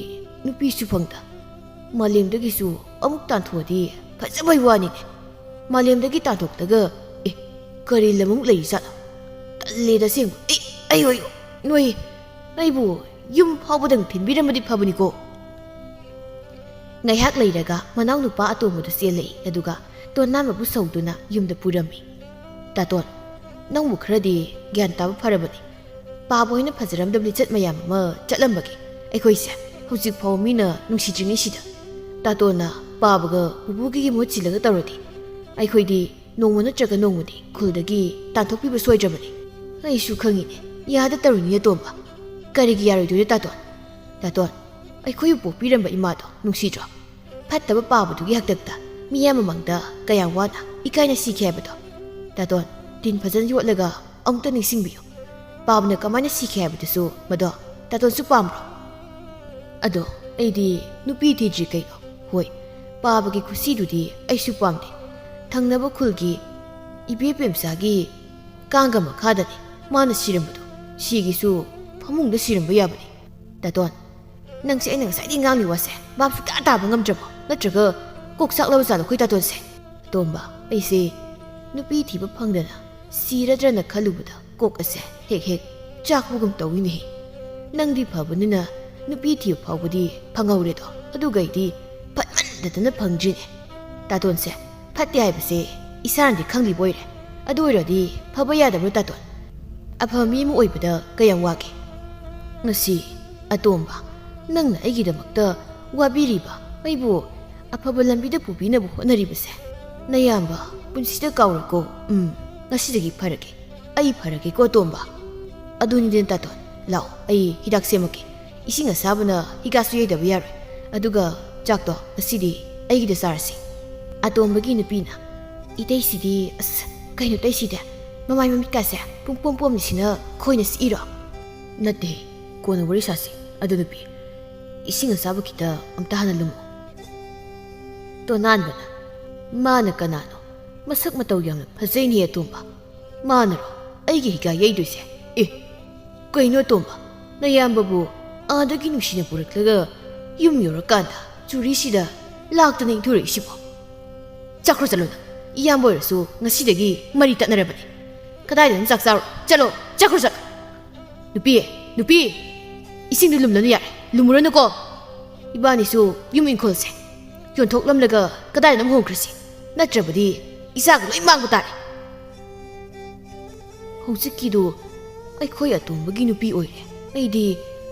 ꯅꯨꯄꯤꯁꯨ ꯐꯪꯗ, ꯃꯥꯂꯦꯝꯗꯒꯤꯁꯨ ꯑꯃꯨꯛ ꯇꯥꯟꯊꯣꯛꯑꯗꯤ ꯐꯖꯕꯩ ꯋꯥꯅꯤꯅꯦ꯫ ꯃꯥꯂꯦꯝꯗꯒꯤ ꯇꯥꯟꯊꯣꯛꯇꯒ, ꯑꯦ, ꯀꯔꯤ ꯂꯝ ꯑꯃꯨꯛ ꯂꯩꯔꯤꯖꯥꯠꯅꯣ? ꯇꯜꯂꯦꯗ ꯑꯁꯦꯡꯕ꯫ ꯑꯦ, ꯑꯩ, ꯑꯩ, ꯅꯣꯏ ꯑꯩꯕꯨ ꯌꯨꯝ ꯐꯥꯎꯕꯗꯪ ꯊꯤꯟꯕꯤꯔꯝꯃꯗꯤ ꯐꯕꯅꯤꯀꯣ꯫" ꯉꯥꯏꯍꯥꯛ ꯂꯩꯔꯒ ꯃꯅꯥꯎꯅꯨꯄꯥ ꯑꯇꯣꯝꯕꯗꯨ ꯆꯦꯜꯂꯛꯏ, ꯑꯗꯨꯒ ꯇꯣꯅꯥꯟꯕꯕꯨ ꯁꯧꯗꯨꯅ ꯌꯨꯝꯗ ꯄꯨꯔꯝꯃꯤ꯫ "ꯇꯥꯇꯣꯟ, ꯅꯪꯕꯨ ꯈꯔꯗꯤ ꯒ꯭ꯌꯥꯟ ꯇꯥꯕ ꯐꯔꯕꯅꯤ꯫ ꯄꯥꯕ ꯍꯣꯏꯅ ꯐꯖꯔꯝꯗꯕ ꯂꯤꯆꯠ ꯃꯌꯥꯝ ꯑꯃ ꯆꯠꯂꯝꯕꯒꯤ ꯑꯩꯈꯣꯏꯁꯦ ꯍꯧꯖꯤꯛ ꯐꯥꯎꯕ ꯃꯤꯅ ꯅꯨꯡꯁꯤꯗ꯭ꯔꯤꯉꯩꯁꯤꯗ ꯇꯥꯇꯣꯟꯅ ꯄꯥꯕꯒ ꯄꯨꯄꯨꯒꯤ ꯃꯍꯨꯠ ꯁꯤꯜꯂꯒ ꯇꯧꯔꯗꯤ ꯑꯩꯈꯣꯏꯗꯤ ꯅꯣꯡꯃ ꯅꯠꯇ꯭ꯔꯒ ꯅꯣꯡꯃꯗꯤ ꯈꯨꯜꯗꯒꯤ ꯇꯥꯟꯊꯣꯛꯄꯤꯕ ꯁꯣꯏꯗ꯭ꯔꯕꯅꯤ꯫" "ꯑꯩꯁꯨ ꯈꯪꯉꯤꯅꯦ, ꯌꯥꯗ ꯇꯧꯔꯤꯅꯤꯅꯦ ꯇꯣꯝꯕ꯫ ꯀꯔꯤꯒꯤ ꯌꯥꯔꯣꯏꯗꯣꯏꯅꯣ ꯇꯥꯇꯣꯟ? ꯇꯥꯇꯣꯟ, ꯑꯩꯈꯣꯏꯕꯨ ꯄꯣꯛꯄꯤꯔꯝꯕ ꯏꯃꯥꯗꯣ ꯅꯨꯡꯁꯤꯗ꯭ꯔꯣ? ꯐꯠꯇꯕ ꯄꯥꯕꯗꯨꯒꯤ ꯍꯥꯛꯇꯛꯇ ꯃꯤꯌꯥꯝ ꯃꯃꯥꯡꯗ ꯀꯌꯥꯝ ꯋꯥꯅ ꯏꯀꯥꯏꯅ ꯁꯤꯈꯤ ꯍꯥꯏꯕꯗꯣ꯫ ꯇꯥꯇꯣꯟ, ꯇꯤꯟ ꯐꯖꯅ ꯌꯣꯠꯂꯒ ꯑꯃꯨꯛꯇ ꯅꯤꯡꯁꯤꯡꯕꯤꯌꯨ꯫ ꯄꯥꯕꯅ ꯀꯃꯥꯏꯅ ꯁꯤꯈꯤ ꯍꯥꯏꯕꯗꯨꯁꯨ ꯃꯗꯣ ꯇꯥꯇꯣꯟꯁꯨ ꯄꯥꯝꯕ꯭ꯔꯣ? ꯑꯗꯣ ꯑꯩꯗꯤ ꯅꯨꯄꯤ ꯊꯤꯗ꯭ꯔꯤ ꯀꯩꯅꯣ꯫ ꯍꯣꯏ, ꯄꯥꯕꯒꯤ ꯈꯨꯁꯤꯗꯨꯗꯤ ꯑꯩꯁꯨ ꯄꯥꯝꯗꯦ꯫ ꯊꯪꯅꯕ ꯈꯨꯜꯒꯤ ꯏꯕꯦ ꯄꯦꯝꯆꯥꯒꯤ ꯀꯥꯡꯒ ꯃꯈꯥꯗꯅꯤ ꯃꯥꯅ ꯁꯤꯔꯝꯕꯗꯣ꯫ ꯁꯤꯒꯤꯁꯨ ꯐꯃꯨꯡꯗ ꯁꯤꯔꯝꯕ ꯌꯥꯕꯅꯤ꯫" "ꯇꯥꯇꯣꯟ, ꯅꯪꯁꯦ ꯑꯩꯅ ꯉꯁꯥꯏꯗꯒꯤ ꯉꯥꯡꯂꯤ ꯋꯥꯁꯦ ꯚꯥꯞ ꯁꯨꯛꯇꯥ ꯇꯥꯕ ꯉꯝꯗ꯭ꯔꯕꯣ? ꯅꯠꯇ꯭ꯔꯒ ꯀꯣꯛ ꯆꯥꯛꯂꯕ ꯖꯥꯠꯂꯣ ꯑꯩꯈꯣꯏ ꯇꯥꯇꯣꯟꯁꯦ?" "ꯇꯣꯝꯕ, ꯑꯩꯁꯦ ꯅꯨꯄꯤ ꯊꯤꯕ ꯐꯪꯗꯅ ꯁꯤꯔꯗ꯭ꯔꯅ ꯈꯜꯂꯨꯕꯗ ꯀꯣꯛ ꯑꯁꯦ ꯍꯦꯛ ꯍꯦꯛ ꯆꯥꯛꯄꯒꯨꯝ ꯇꯧꯏꯅꯦ꯫ ꯅꯪꯗꯤ ꯐꯕꯅꯤꯅ ꯅꯨꯄꯤ ꯊꯤꯕ ꯐꯥꯎꯕꯗꯤ ꯐꯪꯍꯧꯔꯦꯗꯣ, ꯑꯗꯨꯒ ꯑꯩꯗꯤ ꯐꯠꯃꯟꯗꯗꯅ ꯐꯪꯗ꯭ꯔꯤꯅꯦ꯫ ꯇꯥꯇꯣꯟꯁꯦ ꯐꯠꯇꯦ ꯍꯥꯏꯕꯁꯦ ꯏꯁꯥꯅꯗꯤ ꯈꯪꯂꯤꯕ ꯑꯣꯏꯔꯦ꯫ ꯑꯗꯨ ꯑꯣꯏꯔꯗꯤ ꯐꯕ ꯌꯥꯗꯕ꯭ꯔꯣ ꯇꯥꯇꯣꯟ? ꯑꯐꯕ ꯃꯤ ꯑꯃ ꯑꯣꯏꯕꯗ ꯀꯌꯥꯝ ꯋꯥꯒꯦ? ꯉꯁꯤ ꯑꯇꯣꯝꯕ, ꯅꯪꯅ ꯑꯩꯒꯤꯗꯃꯛꯇ ꯋꯥꯕꯤꯔꯤꯕ, ꯑꯩꯕꯨ ꯑꯐꯕ ꯂꯝꯕꯤꯗ ꯄꯨꯕꯤꯅꯕ ꯍꯣꯠꯅꯔꯤꯕꯁꯦ ꯅꯌꯥꯝꯕ ꯄꯨꯟꯁꯤꯗ ꯀꯥꯎꯔꯣꯏꯀꯣ꯫ ꯎꯝ, ꯉꯁꯤꯗꯒꯤ ꯐꯔꯒꯦ꯫ ꯑꯩ ꯐꯔꯒꯦꯀꯣ ꯑꯇꯣꯝꯕ꯫ ꯑꯗꯨꯅꯤꯗꯅ ꯇꯥꯇꯣꯟ, ꯂꯥꯛꯑꯣ, ꯑꯩ ꯍꯤꯗꯥꯛ ꯁꯦꯝꯃꯛꯀꯦ꯫ ꯏꯁꯤꯡ ꯑꯁꯥꯕꯅ ꯍꯤꯒꯥꯁꯨ ꯌꯩꯗꯕ ꯌꯥꯔꯣꯏ꯫ ꯑꯗꯨꯒ ꯆꯥꯛꯇꯣ ꯉꯁꯤꯗꯤ ꯑꯩꯒꯤꯗ ꯆꯥꯔꯁꯤ꯫ ꯑꯇꯣꯝꯕꯒꯤ ꯅꯨꯄꯤꯅ, "ꯏꯇꯩꯁꯤꯗꯤ, ꯑꯁ, ꯀꯩꯅꯣ ꯇꯩꯁꯤꯗꯤ? ꯃꯃꯥꯏ ꯃꯃꯤꯠꯀꯥꯁꯦ ꯄꯨꯡꯄꯣꯝ ꯄꯣꯝꯂꯤꯁꯤꯅ ꯈꯣꯏꯅ ꯆꯤꯛꯏꯔꯣ?" "ꯅꯠꯇꯦ, ꯀꯣꯟꯅ ꯋꯥꯔꯤ ꯁꯥꯁꯤ꯫ ꯑꯗꯨ ꯅꯨꯄꯤ, ꯏꯁꯤꯡ ꯑꯁꯥꯕ ꯈꯤꯇ ꯑꯝꯇ ꯍꯥꯟꯅ ꯂꯨꯝꯃꯨ꯫" ꯇꯣꯅꯥꯟꯕꯅ, "ꯃꯥꯅ ꯀꯅꯥꯅꯣ? ꯃꯁꯛ ꯃꯇꯧ ꯌꯥꯝꯅ ꯐꯖꯩꯅꯦ ꯑꯇꯣꯝꯕ꯫ ꯃꯥꯅꯔꯣ ꯑꯩꯒꯤ ꯍꯤꯒꯥ ꯌꯩꯗꯣꯏꯁꯦ? ꯑꯦ, ꯀꯩꯅꯣ ꯑꯇꯣꯝꯕ, ꯅꯌꯥꯝꯕꯕꯨ ꯑꯥꯗꯒꯤ ꯅꯨꯡꯁꯤꯅ ꯄꯨꯔꯛꯂꯒ ꯌꯨꯝ ꯌꯧꯔꯀꯥꯟꯗ ꯆꯨꯔꯤꯁꯤꯗ ꯂꯥꯛꯇꯅ ꯏꯟꯊꯣꯔꯛꯏꯁꯤꯕꯣ? ꯆꯠꯈ꯭ꯔꯣ ꯆꯠꯂꯣ ꯅꯪ꯫ ꯏꯌꯥꯝꯕ ꯑꯣꯏꯔꯁꯨ ꯉꯁꯤꯗꯒꯤ ꯃꯔꯤ ꯇꯠꯅꯔꯕꯅꯤ꯫ ꯀꯗꯥꯏꯗ ꯅꯪ ꯆꯥꯛ ꯆꯥꯔꯣ? ꯆꯠꯂꯣ, ꯆꯠꯈ꯭ꯔꯣ ꯆꯠꯂꯣ꯫ ꯅꯨꯄꯤ, ꯅꯨꯄꯤ, ꯏꯁꯤꯡꯗꯨ ꯂꯨꯝꯂꯅꯨ ꯌꯥꯔꯦ, ꯂꯨꯝꯃꯨꯔꯅꯨꯀꯣ꯫ ꯏꯕꯥꯅꯤꯁꯨ ꯌꯨꯝ ꯏꯪꯈꯣꯜꯁꯦ ꯌꯣꯟꯊꯣꯛꯂꯝꯂꯒ ꯀꯗꯥꯏꯗꯅꯣ ꯍꯣꯡꯈ꯭ꯔꯁꯤ, ꯅꯠꯇ꯭ꯔꯕꯗꯤ ꯏꯆꯥꯒ ꯂꯣꯏ ꯃꯥꯡꯕ ꯇꯥꯔꯦ꯫ ꯍꯧꯖꯤꯛꯀꯤꯗꯨ ꯑꯩꯈꯣꯏ ꯑꯇꯣꯝꯕꯒꯤ ꯅꯨꯄꯤ ꯑꯣꯏꯔꯦ꯫ ꯑꯩꯗꯤ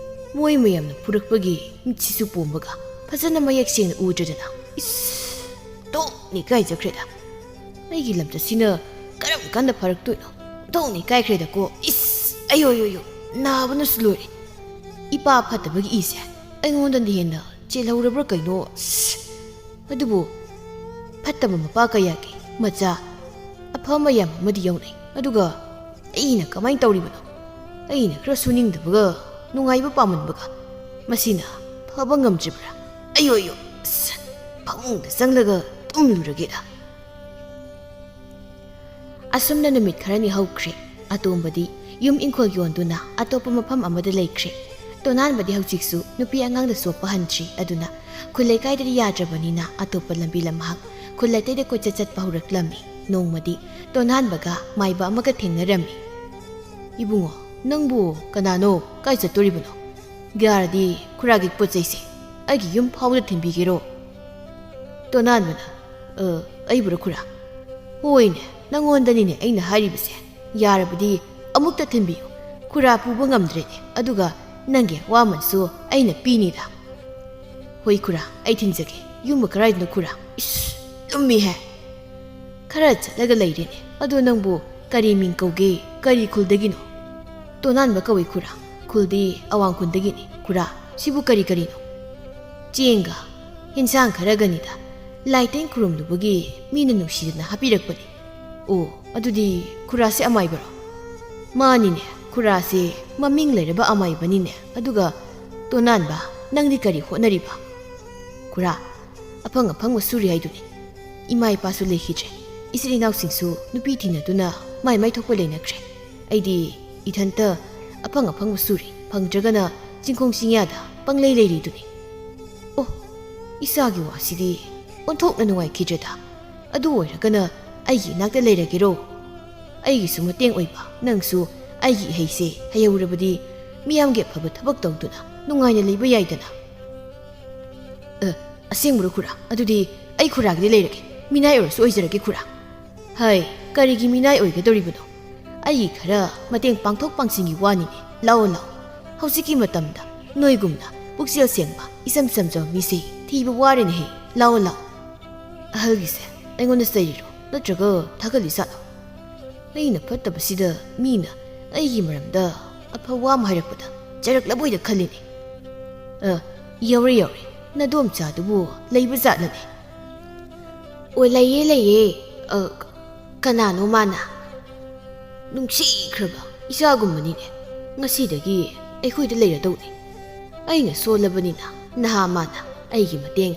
ꯃꯣꯏ ꯃꯌꯥꯝꯅ ꯐꯨꯔꯛꯄꯒꯤ ꯃꯤꯠꯁꯤꯁꯨ ꯄꯣꯝꯕꯒ ꯐꯖꯅ ꯃꯌꯦꯛ ꯁꯦꯡꯅ ꯎꯗ꯭ꯔꯦꯗꯅ꯫ ꯏꯁ, ꯇꯣꯛꯅꯤ ꯀꯥꯏꯖꯈ꯭ꯔꯦꯗ꯫ ꯑꯩꯒꯤ ꯂꯝꯆꯠꯁꯤꯅ ꯀꯔꯝ ꯀꯥꯟꯗ ꯐꯔꯛꯇꯣꯏꯅꯣ? ꯇꯣꯛꯅꯤ ꯀꯥꯏꯈ꯭ꯔꯦꯗꯀꯣ꯫ ꯏꯁ, ꯑꯌꯣ, ꯑꯌꯣ, ꯑꯌꯣ, ꯅꯥꯕꯅꯁꯨ ꯂꯣꯏꯔꯦ꯫ ꯏꯄꯥ ꯐꯠꯇꯕꯒꯤ ꯏꯁꯦ ꯑꯩꯉꯣꯟꯗꯅ ꯍꯦꯟꯅ ꯆꯦꯜꯍꯧꯔꯕ꯭ꯔꯥ ꯀꯩꯅꯣ? ꯑꯁ! ꯑꯗꯨꯕꯨ ꯐꯠꯇꯕ ꯃꯄꯥ ꯀꯌꯥꯒꯤ ꯃꯆꯥ ꯑꯐꯕ ꯃꯌꯥꯝ ꯑꯃꯗꯤ ꯌꯥꯎꯅꯩ꯫ ꯑꯗꯨꯒ ꯑꯩꯅ ꯀꯃꯥꯏꯅ ꯇꯧꯔꯤꯕꯅꯣ? ꯑꯩꯅ ꯈꯔ ꯁꯨꯅꯤꯡꯗꯕꯒ ꯅꯨꯡꯉꯥꯏꯕ ꯄꯥꯝꯃꯟꯕꯒ ꯃꯁꯤꯅ ꯐꯕ ꯉꯝꯗ꯭ꯔꯤꯕ꯭ꯔꯥ? ꯑꯌꯣ, ꯑꯌꯣ! ꯑꯁ! ꯐꯃꯨꯡꯗ ꯆꯪꯂꯒ ꯇꯨꯝꯂꯨꯔꯒꯦꯗ꯫ ꯑꯁꯨꯝꯅ ꯅꯨꯃꯤꯠ ꯈꯔꯅꯤ ꯍꯧꯈ꯭ꯔꯦ꯫ ꯑꯇꯣꯝꯕꯗꯤ ꯌꯨꯝ ꯏꯪꯈꯣꯜ ꯌꯣꯟꯗꯨꯅ ꯑꯇꯣꯞꯄ ꯃꯐꯝ ꯑꯃꯗ ꯂꯩꯈ꯭ꯔꯦ꯫ ꯇꯣꯅꯥꯟꯕꯗꯤ ꯍꯧꯖꯤꯛꯁꯨ ꯅꯨꯄꯤ ꯑꯉꯥꯡꯗ ꯆꯣꯞꯄ ꯍꯟꯗ꯭ꯔꯤ꯫ ꯑꯗꯨꯅ ꯈꯨꯜ ꯂꯩꯀꯥꯏꯗꯗꯤ ꯌꯥꯗ꯭ꯔꯕꯅꯤꯅ ꯑꯇꯣꯞꯄ ꯂꯝꯕꯤ ꯂꯝꯍꯥꯡ ꯈꯨꯜ ꯑꯇꯩꯗ ꯀꯣꯏꯆꯠ ꯆꯠꯄ ꯍꯧꯔꯛꯂꯝꯃꯤ꯫ ꯅꯣꯡꯃꯗꯤ ꯇꯣꯅꯥꯟꯕꯒ ꯃꯥꯏꯕ ꯑꯃꯒ ꯊꯦꯡꯅꯔꯝꯃꯤ꯫ "ꯏꯕꯨꯡꯉꯣ, ꯅꯪꯕꯨ ꯀꯅꯥꯅꯣ? ꯀꯥꯏ ꯆꯠꯇꯣꯔꯤꯕꯅꯣ? ꯌꯥꯔꯗꯤ ꯈꯨꯔꯥꯒꯤ ꯄꯣꯠ ꯆꯩꯁꯦ ꯑꯩꯒꯤ ꯌꯨꯝ ꯐꯥꯎꯕꯗ ꯊꯤꯟꯕꯤꯒꯦꯔꯣ?" ꯇꯣꯅꯥꯟꯕꯅ, "ꯑ, ꯑꯩꯕꯨꯔꯣ ꯈꯨꯔꯥ?" "ꯍꯣꯏꯅꯦ, ꯅꯪꯉꯣꯟꯗꯅꯤꯅꯦ ꯑꯩꯅ ꯍꯥꯏꯔꯤꯕꯁꯦ꯫ ꯌꯥꯔꯕꯗꯤ ꯑꯃꯨꯛꯇ ꯊꯤꯟꯕꯤꯌꯨ꯫ ꯈꯨꯔꯥ ꯄꯨꯕ ꯉꯝꯗ꯭ꯔꯦꯅꯦ, ꯑꯗꯨꯒ ꯅꯪꯒꯤ ꯑꯋꯥꯃꯟꯁꯨ ꯑꯩꯅ ꯄꯤꯅꯤꯗ꯫" "ꯍꯣꯏ ꯈꯨꯔꯥ, ꯑꯩ ꯊꯤꯟꯖꯒꯦ꯫ ꯌꯨꯝꯕꯨ ꯀꯔꯥꯏꯗꯅꯣ ꯈꯨꯔꯥ?" "ꯏꯁ, ꯂꯨꯝꯃꯤꯍꯦ꯫ ꯈꯔ ꯆꯠꯂꯒ ꯂꯩꯔꯦꯅꯦ꯫ ꯑꯗꯣ ꯅꯪꯕꯨ ꯀꯔꯤ ꯃꯤꯡ ꯀꯧꯒꯦ? ꯀꯔꯤ ꯈꯨꯜꯗꯒꯤꯅꯣ?" "ꯇꯣꯅꯥꯟꯕ ꯀꯧꯏ ꯈꯨꯔꯥ꯫ ꯈꯨꯜꯗꯤ ꯑꯋꯥꯡ ꯈꯨꯟꯗꯒꯤꯅꯤ ꯈꯨꯔꯥ꯫ ꯁꯤꯕꯨ ꯀꯔꯤ ꯀꯔꯤꯅꯣ?" "ꯆꯦꯡꯒ ꯌꯦꯟꯁꯥꯡ ꯈꯔꯒꯅꯤꯗ꯫ ꯂꯥꯏꯇꯤꯟ ꯈꯨꯔꯨꯝꯂꯨꯕꯒꯤ ꯃꯤꯅ ꯅꯨꯡꯁꯤꯗꯅ ꯍꯥꯞꯄꯤꯔꯛꯄꯅꯤ꯫" "ꯑꯣ, ꯑꯗꯨꯗꯤ ꯈꯨꯔꯥꯁꯦ ꯑꯃꯥꯏꯕꯔꯣ?" "ꯃꯥꯅꯤꯅꯦ, ꯈꯨꯔꯥꯁꯦ ꯃꯃꯤꯡ ꯂꯩꯔꯕ ꯑꯃꯥꯏꯕꯅꯤꯅꯦ꯫ ꯑꯗꯨꯒ ꯇꯣꯅꯥꯟꯕ, ꯅꯪꯗꯤ ꯀꯔꯤ ꯍꯣꯠꯅꯔꯤꯕ?" "ꯈꯨꯔꯥ, ꯑꯐꯪ ꯑꯐꯪꯕ ꯁꯨꯔꯤ ꯍꯥꯏꯗꯨꯅꯤ꯫ ꯏꯃꯥ ꯏꯄꯥꯁꯨ ꯂꯩꯈꯤꯗ꯭ꯔꯦ꯫ ꯏꯆꯤꯜ ꯏꯅꯥꯎꯁꯤꯡꯁꯨ ꯅꯨꯄꯤ ꯊꯤꯅꯗꯨꯅ ꯃꯥꯏ ꯃꯥꯏ ꯊꯣꯛꯄ ꯂꯩꯅꯈ꯭ꯔꯦ꯫ ꯑꯩꯗꯤ ꯏꯊꯟꯇ ꯑꯐꯪ ꯑꯐꯪꯕ ꯁꯨꯔꯤ, ꯐꯪꯗ꯭ꯔꯒꯅ ꯆꯤꯡꯈꯣꯡ ꯆꯤꯡꯌꯥꯗ ꯄꯪꯂꯩ ꯂꯩꯔꯤꯗꯨꯅꯤ꯫" "ꯑꯣ, ꯏꯆꯥꯒꯤ ꯋꯥꯁꯤꯗꯤ ꯑꯣꯟꯊꯣꯛꯅ ꯅꯨꯡꯉꯥꯏꯈꯤꯗ꯭ꯔꯦꯗ꯫ ꯑꯗꯨ ꯑꯣꯏꯔꯒꯅ ꯑꯩꯒꯤ ꯏꯅꯥꯛꯇ ꯂꯩꯔꯒꯦꯔꯣ? ꯑꯩꯒꯤꯁꯨ ꯃꯇꯦꯡ ꯑꯣꯏꯕ, ꯅꯪꯁꯨ ꯑꯩꯒꯤ ꯏꯍꯩꯁꯦ ꯍꯩꯍꯧꯔꯕꯗꯤ ꯃꯤꯌꯥꯝꯒꯤ ꯑꯐꯕ ꯊꯕꯛ ꯇꯧꯗꯨꯅ ꯅꯨꯡꯉꯥꯏꯅ ꯂꯩꯕ ꯌꯥꯏꯗꯅ꯫" "ꯑ, ꯑꯁꯦꯡꯕꯔꯣ ꯈꯨꯔꯥ? ꯑꯗꯨꯗꯤ ꯑꯩ ꯈꯨꯔꯥꯒꯤꯗꯤ ꯂꯩꯔꯒꯦ꯫ ꯃꯤꯅꯥꯏ ꯑꯣꯏꯔꯁꯨ ꯑꯣꯏꯖꯔꯒꯦ ꯈꯨꯔꯥ꯫" "ꯍꯩ, ꯀꯔꯤꯒꯤ ꯃꯤꯅꯥꯏ ꯑꯣꯏꯒꯗꯧꯔꯤꯕꯅꯣ? ꯑꯩꯒꯤ ꯈꯔ ꯃꯇꯦꯡ ꯄꯥꯡꯊꯣꯛ ꯄꯥꯡꯁꯤꯟꯒꯤ ꯋꯥꯅꯤꯅꯦ꯫ ꯂꯥꯛꯑꯣ, ꯂꯥꯛꯑꯣ꯫ ꯍꯧꯖꯤꯛꯀꯤ ꯃꯇꯝꯗ ꯅꯣꯏꯒꯨꯝꯅ ꯄꯨꯛꯆꯦꯜ ꯁꯦꯡꯕ, ꯏꯆꯝ ꯆꯝꯖꯕ ꯃꯤꯁꯦ ꯊꯤꯕ ꯋꯥꯔꯦꯅꯦꯍꯦ꯫ ꯂꯥꯛꯑꯣ, ꯂꯥꯛꯑꯣ꯫" "ꯑꯍꯜꯒꯤꯁꯦ ꯑꯩꯉꯣꯟꯗ ꯆꯩꯔꯤꯔꯣ, ꯅꯠꯇ꯭ꯔꯒ ꯊꯥꯒꯠꯂꯤ ꯖꯥꯠꯂꯣ? ꯑꯩꯅ ꯐꯠꯇꯕꯁꯤꯗ ꯃꯤꯅ ꯑꯩꯒꯤ ꯃꯔꯝꯗ ꯑꯐꯕ ꯋꯥ ꯑꯃ ꯍꯥꯏꯔꯛꯄꯗ ꯆꯩꯔꯛꯂꯕꯣꯏꯗ ꯈꯜꯂꯤꯅꯦ꯫" "ꯑ, ꯌꯧꯔꯦ, ꯌꯧꯔꯦ꯫ ꯅꯗꯣꯝꯆꯥꯗꯨꯕꯨ ꯂꯩꯕ ꯖꯥꯠꯂꯅꯦ?" "ꯑꯣ, ꯂꯩꯌꯦ, ꯂꯩꯌꯦ꯫ ꯑ, ꯀꯅꯥꯅꯣ ꯃꯥꯅ?" "ꯅꯨꯡꯁꯤꯈ꯭ꯔꯕ ꯏꯆꯥꯒꯨꯝꯕꯅꯤꯅꯦ꯫ ꯉꯁꯤꯗꯒꯤ ꯑꯩꯈꯣꯏꯗ ꯂꯩꯔꯗꯧꯅꯤ꯫ ꯑꯩꯅ ꯁꯣꯜꯂꯕꯅꯤꯅ ꯅꯍꯥ ꯃꯥꯅ ꯑꯩꯒꯤ ꯃꯇꯦꯡ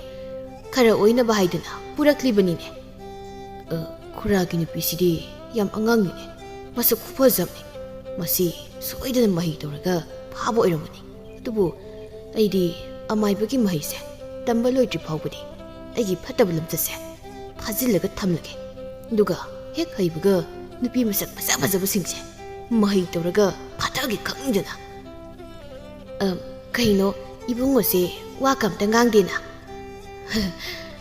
ꯈꯔ ꯑꯣꯏꯅꯕ ꯍꯥꯏꯗꯨꯅ ꯄꯨꯔꯛꯂꯤꯕꯅꯤꯅꯦ꯫" "ꯑ, ꯈꯨꯔꯥꯒꯤ ꯅꯨꯄꯤꯁꯤꯗꯤ ꯌꯥꯝ ꯑꯉꯥꯡꯅꯤꯅꯦ꯫ ꯃꯁꯛ ꯈꯨꯐꯖꯕꯅꯤ꯫ ꯃꯁꯤ ꯁꯣꯏꯗꯅ ꯃꯍꯩ ꯇꯧꯔꯒ ꯐꯥꯕ ꯑꯣꯏꯔꯝꯒꯅꯤ꯫ ꯑꯗꯨꯕꯨ ꯑꯩꯗꯤ ꯑꯃꯥꯏꯕꯒꯤ ꯃꯍꯩꯁꯦ ꯇꯝꯕ ꯂꯣꯏꯗ꯭ꯔꯤ ꯐꯥꯎꯕꯗꯤ ꯑꯩꯒꯤ ꯐꯠꯇꯕ ꯂꯝꯆꯠꯁꯦ ꯐꯥꯖꯤꯜꯂꯒ ꯊꯝꯂꯒꯦ꯫ ꯑꯗꯨꯒ ꯍꯦꯛ ꯍꯩꯕꯒ ꯅꯨꯄꯤ ꯃꯁꯛ ꯐꯖ ꯐꯖꯕꯁꯤꯡꯁꯦ ꯃꯍꯩ ꯇꯧꯔꯒ ꯐꯥꯊꯒꯦ ꯈꯪꯗꯅ꯫ "ꯑ, ꯀꯩꯅꯣ, ꯏꯕꯨꯡꯉꯣꯁꯦ ꯋꯥ ꯀꯝꯇ ꯉꯥꯡꯗꯦꯅ?"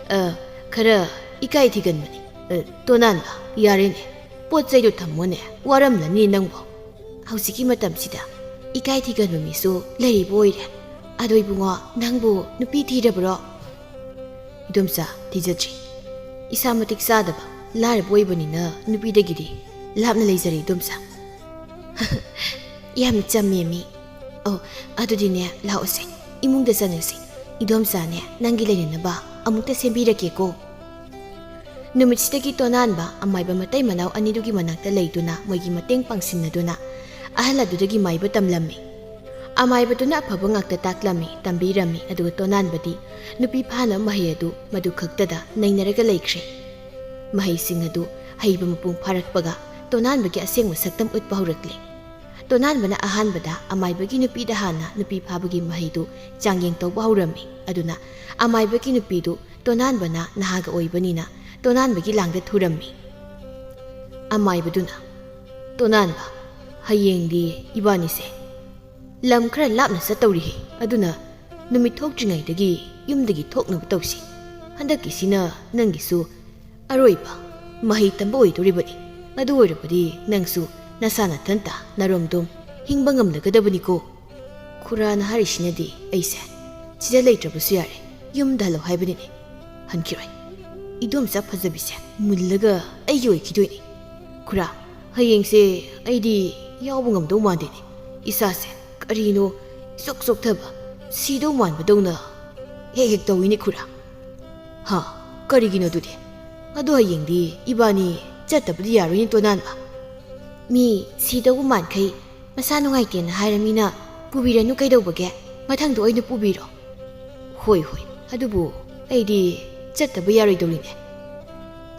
"ꯑ, ꯈꯔ ꯏꯀꯥꯏ ꯊꯤꯒꯟꯕꯅꯤ꯫ ꯑ, ꯇꯣꯅꯥꯟꯕ, ꯌꯥꯔꯦꯅꯦ, ꯄꯣꯠ ꯆꯩꯗꯣ ꯊꯝꯃꯣꯅꯦ, ꯋꯥꯔꯝꯂꯅꯤ ꯅꯪꯕꯣ꯫ ꯍꯧꯖꯤꯛꯀꯤ ꯃꯇꯝꯁꯤꯗ ꯏꯀꯥꯏ ꯊꯤꯒꯟꯕ ꯃꯤꯁꯨ ꯂꯩꯔꯤꯕ ꯑꯣꯏꯔꯦ꯫ ꯑꯗꯣ ꯏꯕꯨꯡꯉꯣ, ꯅꯪꯕꯨ ꯅꯨꯄꯤ ꯊꯤꯔꯕ꯭ꯔꯣ?" "ꯏꯗꯣꯝꯆꯥ, ꯊꯤꯖꯗ꯭ꯔꯤ꯫ ꯏꯁꯥ ꯃꯇꯤꯛ ꯆꯥꯗꯕ, ꯂꯥꯏꯔꯕ ꯑꯣꯏꯕꯅꯤꯅ ꯅꯨꯄꯤꯗꯒꯤꯗꯤ ꯂꯥꯞꯅ ꯂꯩꯖꯔꯦ, ꯏꯗꯣꯝꯆꯥ꯫" "ꯌꯥꯝ ꯆꯝꯃꯦ ꯃꯤ꯫ ꯑꯣ, ꯑꯗꯨꯗꯤꯅꯦ, ꯂꯥꯛꯑꯣꯁꯦ, ꯏꯃꯨꯡꯗ ꯆꯪꯉꯁꯤ꯫ ꯏꯗꯣꯝꯆꯥꯅꯦ, ꯅꯪꯒꯤ ꯂꯩꯅꯅꯕ ꯑꯃꯨꯛꯇ ꯁꯦꯝꯕꯤꯔꯛꯀꯦꯀꯣ꯫" ꯅꯨꯃꯤꯠꯁꯤꯗꯒꯤ ꯇꯣꯅꯥꯟꯕ ꯑꯃꯥꯏꯕ ꯃꯇꯩ ꯃꯅꯥꯎ ꯑꯅꯤꯗꯨꯒꯤ ꯃꯅꯥꯛꯇ ꯂꯩꯗꯨꯅ ꯃꯣꯏꯒꯤ ꯃꯇꯦꯡ ꯄꯥꯡꯁꯤꯟꯅꯗꯨꯅ ꯑꯍꯜ ꯑꯗꯨꯗꯒꯤ ꯃꯥꯏꯕ ꯇꯝꯂꯝꯃꯤ꯫ ꯑꯃꯥꯏꯕꯗꯨꯅ ꯑꯐꯕ ꯉꯥꯛꯇ ꯇꯥꯛꯂꯝꯃꯤ, ꯇꯝꯕꯤꯔꯝꯃꯤ, ꯑꯗꯨꯒ ꯇꯣꯅꯥꯟꯕꯗꯤ ꯅꯨꯄꯤ ꯐꯥꯅꯕ ꯃꯍꯩ ꯑꯗꯨ ꯃꯗꯨ ꯈꯛꯇꯗ ꯅꯩꯅꯔꯒ ꯂꯩꯈ꯭ꯔꯦ꯫ ꯃꯍꯩꯁꯤꯡ ꯑꯗꯨ ꯍꯩꯕ ꯃꯄꯨꯡ ꯐꯥꯔꯛꯄꯒ ꯇꯣꯅꯥꯟꯕꯒꯤ ꯑꯁꯦꯡꯕ ꯁꯛꯇꯝ ꯎꯠꯄ ꯍꯧꯔꯛꯂꯦ꯫ ꯇꯣꯅꯥꯟꯕꯅ ꯑꯍꯥꯟꯕꯗ ꯑꯃꯥꯏꯕꯒꯤ ꯅꯨꯄꯤꯗ ꯍꯥꯟꯅ ꯅꯨꯄꯤ ꯐꯥꯕꯒꯤ ꯃꯍꯩꯗꯨ ꯆꯥꯡꯌꯦꯡ ꯇꯧꯕ ꯍꯧꯔꯝꯃꯤ꯫ ꯑꯗꯨꯅ ꯑꯃꯥꯏꯕꯒꯤ ꯅꯨꯄꯤꯗꯨ ꯇꯣꯅꯥꯟꯕꯅ ꯅꯍꯥꯒ ꯑꯣꯏꯕꯅꯤꯅ ꯇꯣꯅꯥꯟꯕꯒꯤ ꯂꯥꯡꯗ ꯊꯨꯔꯝꯃꯤ꯫ ꯑꯃꯥꯏꯕꯗꯨꯅ, "ꯇꯣꯅꯥꯟꯕ, ꯍꯌꯦꯡꯗꯤ ꯏꯕꯥꯅꯤꯁꯦ ꯂꯝ ꯈꯔ ꯂꯥꯞꯅ ꯆꯠꯇꯧꯔꯤꯍꯦ꯫ ꯑꯗꯨꯅ ꯅꯨꯃꯤꯠ ꯊꯣꯛꯇ꯭ꯔꯤꯉꯩꯗꯒꯤ ꯌꯨꯝꯗꯒꯤ ꯊꯣꯛꯅꯕ ꯇꯧꯁꯤ꯫ ꯍꯟꯗꯛꯀꯤꯁꯤꯅ ꯅꯪꯒꯤꯁꯨ ꯑꯔꯣꯏꯕ ꯃꯍꯩ ꯇꯝꯕ ꯑꯣꯏꯗꯣꯔꯤꯕꯅꯤ꯫ ꯑꯗꯨ ꯑꯣꯏꯔꯕꯗꯤ ꯅꯪꯁꯨ ꯅꯁꯥ ꯅꯊꯟꯇ ꯅꯔꯣꯝꯗꯣꯝ ꯍꯤꯡꯕ ꯉꯝꯂꯒꯗꯕꯅꯤꯀꯣ꯫" "ꯈꯨꯔꯥꯅ ꯍꯥꯏꯔꯤꯁꯤꯅꯗꯤ ꯑꯩꯁꯦ ꯁꯤꯗ ꯂꯩꯇ꯭ꯔꯕꯁꯨ ꯌꯥꯔꯦ, ꯌꯨꯝꯗ ꯍꯜꯂꯣ ꯍꯥꯏꯕꯅꯤꯅꯦ꯫ ꯍꯟꯈꯤꯔꯣꯏ꯫ ꯏꯗꯣꯝꯆꯥ ꯐꯖꯕꯤꯁꯦ ꯃꯨꯜꯂꯒ ꯑꯩꯒꯤ ꯑꯣꯏꯈꯤꯗꯣꯏꯅꯤ꯫ ꯈꯨꯔꯥ, ꯍꯌꯦꯡꯁꯦ ꯑꯩꯗꯤ ꯌꯥꯎꯕ ꯉꯝꯗꯧ ꯃꯥꯟꯗꯦꯅꯦ꯫ ꯏꯁꯥꯁꯦ ꯀꯔꯤꯅꯣ ꯏꯆꯣꯛ ꯆꯣꯛꯊꯕ, ꯁꯤꯗꯧ ꯃꯥꯟꯕꯗꯧꯅ ꯍꯦꯛ ꯍꯦꯛ ꯇꯧꯏꯅꯦ ꯈꯨꯔꯥ꯫" "ꯍꯥ, ꯀꯔꯤꯒꯤꯅꯣ ꯑꯗꯨꯗꯤ? ꯑꯗꯣ ꯍꯌꯦꯡꯗꯤ ꯏꯕꯥꯅꯤ ꯆꯠꯇꯕꯗꯤ ꯌꯥꯔꯣꯏꯅꯦ ꯇꯣꯅꯥꯟꯕ꯫" "ꯃꯤ ꯁꯤꯗꯧꯕ ꯃꯥꯟꯈꯩ ꯃꯁꯥ ꯅꯨꯡꯉꯥꯏꯇꯦꯅ ꯍꯥꯏꯔꯃꯤꯅ ꯄꯨꯕꯤꯔꯅꯨ ꯀꯩꯗꯧꯕꯒꯦ? ꯃꯊꯪꯗ ꯑꯣꯏꯅ ꯄꯨꯕꯤꯔꯣ꯫" "ꯍꯣꯏ, ꯍꯣꯏ, ꯑꯗꯨꯕꯨ ꯑꯩꯗꯤ ꯆꯠꯇꯕ ꯌꯥꯔꯣꯏꯗꯧꯔꯤꯅꯦ꯫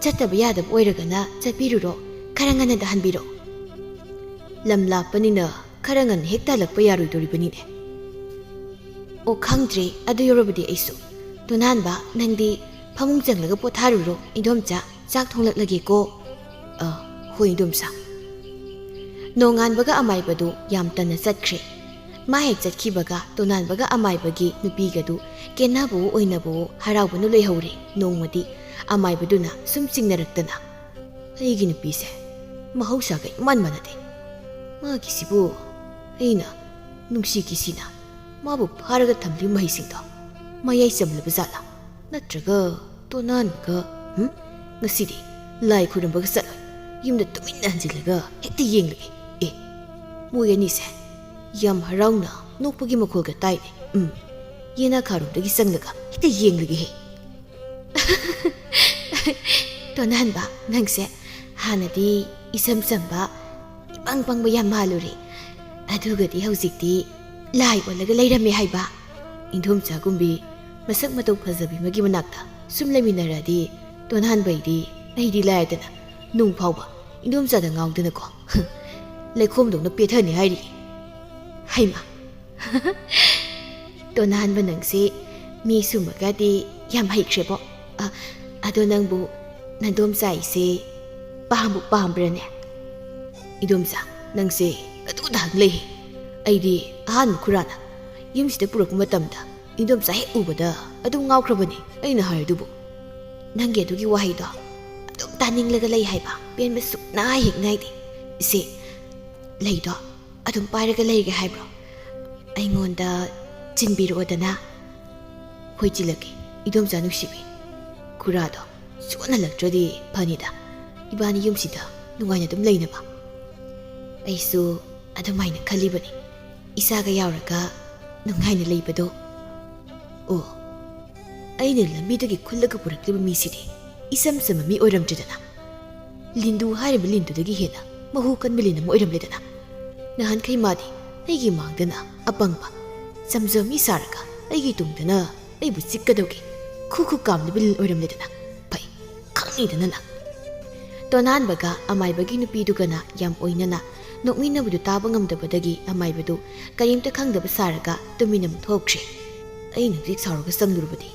ꯆꯠꯇꯕ ꯌꯥꯗꯕ ꯑꯣꯏꯔꯒꯅ ꯆꯠꯄꯤꯔꯨꯔꯣ, ꯈꯔ ꯉꯟꯅꯗ ꯍꯟꯕꯤꯔꯣ꯫" "ꯂꯝ ꯂꯥꯞꯄꯅꯤꯅ ꯈꯔ ꯉꯟꯅ ꯍꯦꯛꯇ ꯍꯜꯂꯛꯄ ꯌꯥꯔꯣꯏꯗꯧꯔꯤꯕꯅꯤꯅꯦ꯫" "ꯑꯣ, ꯈꯪꯗ꯭ꯔꯦ, ꯑꯗꯨ ꯌꯧꯔꯕꯗꯤ ꯑꯩꯁꯨ꯫ ꯇꯣꯅꯥꯟꯕ, ꯅꯪꯗꯤ ꯐꯃꯨꯡ ꯆꯪꯂꯒ ꯄꯣꯊꯥꯔꯨꯔꯣ, ꯏꯗꯣꯝꯆꯥ ꯆꯥꯛ ꯊꯣꯡꯂꯛꯂꯒꯦꯀꯣ꯫" "ꯑ, ꯍꯣꯏ, ꯏꯗꯣꯝꯆꯥ꯫" ꯅꯣꯡꯉꯥꯟꯕꯒ ꯑꯃꯥꯏꯕꯗꯨ ꯌꯥꯝ ꯇꯟꯅ ꯆꯠꯈ꯭ꯔꯦ꯫ ꯃꯥ ꯍꯦꯛ ꯆꯠꯈꯤꯕꯒ ꯇꯣꯉꯥꯟꯕꯒ ꯑꯃꯥꯏꯕꯒꯤ ꯅꯨꯄꯤꯒꯗꯨ ꯀꯦꯟꯅꯕꯋꯣ ꯑꯣꯏꯅꯕꯋꯣ ꯍꯔꯥꯎꯕꯅ ꯂꯣꯏꯍꯧꯔꯦ꯫ ꯅꯣꯡꯃꯗꯤ ꯑꯃꯥꯏꯕꯗꯨꯅ ꯁꯨꯝ ꯆꯤꯡꯅꯔꯛꯇꯅ, "ꯑꯩꯒꯤ ꯅꯨꯄꯤꯁꯦ ꯃꯍꯧꯁꯥꯒ ꯏꯃꯥꯟ ꯃꯥꯟꯅꯗꯦ꯫ ꯃꯥꯒꯤꯁꯤꯕꯨ ꯑꯩꯅ ꯅꯨꯡꯁꯤ ꯀꯤꯁꯤꯅ ꯃꯥꯕꯨ ꯐꯥꯔꯒ ꯊꯝꯂꯤꯕ ꯃꯍꯩꯁꯤꯡꯗꯣ ꯃꯌꯥꯏ ꯆꯝꯂꯕ ꯖꯥꯠꯂꯥ? ꯅꯠꯇ꯭ꯔꯒ ꯇꯣꯅꯥꯟꯕꯒ, ꯍꯨꯝ? ꯉꯁꯤꯗꯤ ꯂꯥꯏ ꯈꯨꯔꯨꯝꯕꯒ ꯆꯠꯂꯣꯏ꯫ ꯌꯨꯝꯗ ꯇꯨꯃꯤꯟꯅ ꯍꯟꯖꯤꯜꯂꯒ ꯍꯦꯛꯇ ꯌꯦꯡꯂꯒꯦ꯫ ꯑꯦ, ꯃꯣꯏ ꯑꯅꯤꯁꯦ ꯌꯥꯝ ꯍꯔꯥꯎꯅ ꯅꯣꯛꯄꯒꯤ ꯃꯈꯣꯜꯒ ꯇꯥꯏꯅꯦ꯫ ꯎꯝ, ꯌꯦꯅꯥꯈꯥꯔꯣꯝꯗꯒꯤ ꯆꯪꯂꯒ ꯍꯦꯛꯇ ꯌꯦꯡꯂꯒꯦꯍꯦ꯫" "ꯇꯣꯅꯥꯟꯕ, ꯅꯪꯁꯦ ꯍꯥꯟꯅꯗꯤ ꯏꯆꯝ ꯆꯝꯕ, ꯏꯄꯪ ꯄꯪꯕ ꯌꯥꯝ ꯃꯥꯜꯂꯨꯔꯦ꯫ ꯑꯗꯨꯒꯗꯤ ꯍꯧꯖꯤꯛꯇꯤ ꯂꯥꯏ ꯑꯣꯜꯂꯒ ꯂꯩꯔꯝꯃꯦ ꯍꯥꯏꯕ꯫" ꯏꯟꯗꯣꯝꯆꯥ ꯒꯨꯝꯕꯤ ꯃꯁꯛ ꯃꯇꯧ ꯐꯖꯕꯤ ꯑꯃꯒꯤ ꯃꯅꯥꯛꯇ ꯁꯨꯝ ꯂꯩꯃꯤꯟꯅꯔꯗꯤ, ꯇꯣꯅꯥꯟꯕꯩꯗꯤ ꯑꯩꯗꯤ ꯂꯥꯏꯗꯅ ꯅꯨꯡ ꯐꯥꯎꯕ ꯏꯟꯗꯣꯝꯆꯥꯗ ꯉꯥꯎꯗꯅꯀꯣ꯫ ꯂꯩꯈꯣꯝꯗꯧꯅ ꯄꯦꯊꯅꯤ ꯍꯥꯏꯔꯤ꯫ ꯍꯩꯃꯥ! "ꯇꯣꯅꯥꯟꯕ, ꯅꯪꯁꯦ ꯃꯤ ꯁꯨꯝꯕꯒꯗꯤ ꯌꯥꯝ ꯍꯩꯈ꯭ꯔꯦꯕꯣ꯫ ꯑ, ꯑꯗꯣ ꯅꯪꯕꯨ ꯅꯗꯣꯝꯆꯥ ꯑꯩꯁꯦ ꯄꯥꯝꯕꯨ ꯄꯥꯝꯕ꯭ꯔꯅꯦ?" "ꯏꯗꯣꯝꯆꯥ, ꯅꯪꯁꯦ ꯑꯗꯨꯗ ꯍꯪꯂꯩꯍꯦ꯫ ꯑꯩꯗꯤ ꯑꯍꯥꯟꯕ ꯈꯨꯔꯥꯅ ꯌꯨꯝꯁꯤꯗ ꯄꯨꯔꯛꯄ ꯃꯇꯝꯗ ꯏꯗꯣꯝꯆꯥ ꯍꯦꯛ ꯎꯕꯗ ꯑꯗꯨꯝ ꯉꯥꯎꯈ꯭ꯔꯕꯅꯦ ꯑꯩꯅ ꯍꯥꯏꯔꯤꯗꯨꯕꯨ꯫ ꯅꯪꯒꯤ ꯑꯗꯨꯒꯤ ꯋꯥꯍꯩꯗꯣ ꯑꯗꯨꯝ ꯇꯥꯅꯤꯡꯂꯒ ꯂꯩ ꯍꯥꯏꯕ, ꯄꯦꯟꯕ ꯁꯨꯛꯅꯥ ꯍꯦꯛ ꯅꯥꯏꯗꯦ꯫ ꯏꯆꯦ, ꯂꯩꯗꯣ ꯑꯗꯨꯝ ꯄꯥꯏꯔꯒ ꯂꯩꯒꯦ ꯍꯥꯏꯕ꯭ꯔꯣ? ꯑꯩꯉꯣꯟꯗ ꯆꯤꯟꯕꯤꯔꯛꯑꯣꯗꯅ꯫" "ꯍꯣꯏ, ꯆꯤꯜꯂꯛꯀꯦ, ꯏꯗꯣꯝꯆꯥ ꯅꯨꯡꯁꯤꯕꯤ꯫ ꯈꯨꯔꯥꯗꯣ ꯁꯨꯛꯍꯜꯂꯛꯇ꯭ꯔꯗꯤ ꯐꯅꯤꯗ, ꯏꯕꯥꯅꯤ ꯌꯨꯝꯁꯤꯗ ꯅꯨꯡꯉꯥꯏꯅ ꯑꯗꯨꯝ ꯂꯩꯅꯕ꯫" "ꯑꯩꯁꯨ ꯑꯗꯨꯃꯥꯏꯅ ꯈꯜꯂꯤꯕꯅꯤ, ꯏꯆꯥꯒ ꯌꯥꯎꯔꯒ ꯅꯨꯡꯉꯥꯏꯅ ꯂꯩꯕꯗꯣ꯫" ꯑꯣ, ꯑꯩꯅ ꯂꯝꯕꯤꯗꯒꯤ ꯈꯨꯜꯂꯒ ꯄꯨꯔꯛꯂꯤꯕ ꯃꯤꯁꯤꯗꯤ ꯏꯆꯝ ꯆꯝꯕ ꯃꯤ ꯑꯣꯏꯔꯝꯗ꯭ꯔꯦꯗꯅ꯫ ꯂꯤꯟꯗꯨ ꯍꯥꯏꯔꯤꯕ ꯂꯤꯟꯗꯨꯗꯒꯤ ꯍꯦꯟꯅ ꯃꯍꯨ ꯀꯟꯕ ꯂꯤꯟ ꯑꯃ ꯑꯣꯏꯔꯝꯂꯦꯗꯅ꯫ ꯅꯍꯥꯟꯈꯩ ꯃꯥꯗꯤ ꯑꯩꯒꯤ ꯃꯥꯡꯗꯅ ꯑꯄꯪꯕ, ꯆꯝꯖꯕ ꯃꯤ ꯁꯥꯔꯒ ꯑꯩꯒꯤ ꯇꯨꯡꯗꯅ ꯑꯩꯕꯨ ꯆꯤꯛꯀꯗꯧꯒꯤ ꯈꯨ ꯈꯨ ꯀꯥꯝꯂꯤꯕ ꯂꯤꯟ ꯑꯣꯏꯔꯝꯂꯦꯗꯅ꯫ ꯐꯩ, ꯈꯪꯅꯤꯗꯅ ꯅꯪ꯫ ꯇꯣꯅꯥꯟꯕꯒ ꯑꯃꯥꯏꯕꯒꯤ ꯅꯨꯄꯤꯗꯨꯒꯅ ꯌꯥꯝ ꯑꯣꯏꯅꯅ ꯅꯣꯛꯃꯤꯟꯅꯕꯗꯨ ꯇꯥꯕ ꯉꯝꯗꯕꯗꯒꯤ ꯑꯃꯥꯏꯕꯗꯨ ꯀꯔꯤꯝꯇ ꯈꯪꯗꯕ ꯁꯥꯔꯒ ꯇꯨꯃꯤꯟꯅ ꯑꯃꯨꯛ ꯊꯣꯛꯈ꯭ꯔꯦ꯫ ꯑꯩꯅ ꯍꯧꯖꯤꯛ ꯁꯥꯎꯔꯒ ꯆꯪꯂꯨꯔꯕꯗꯤ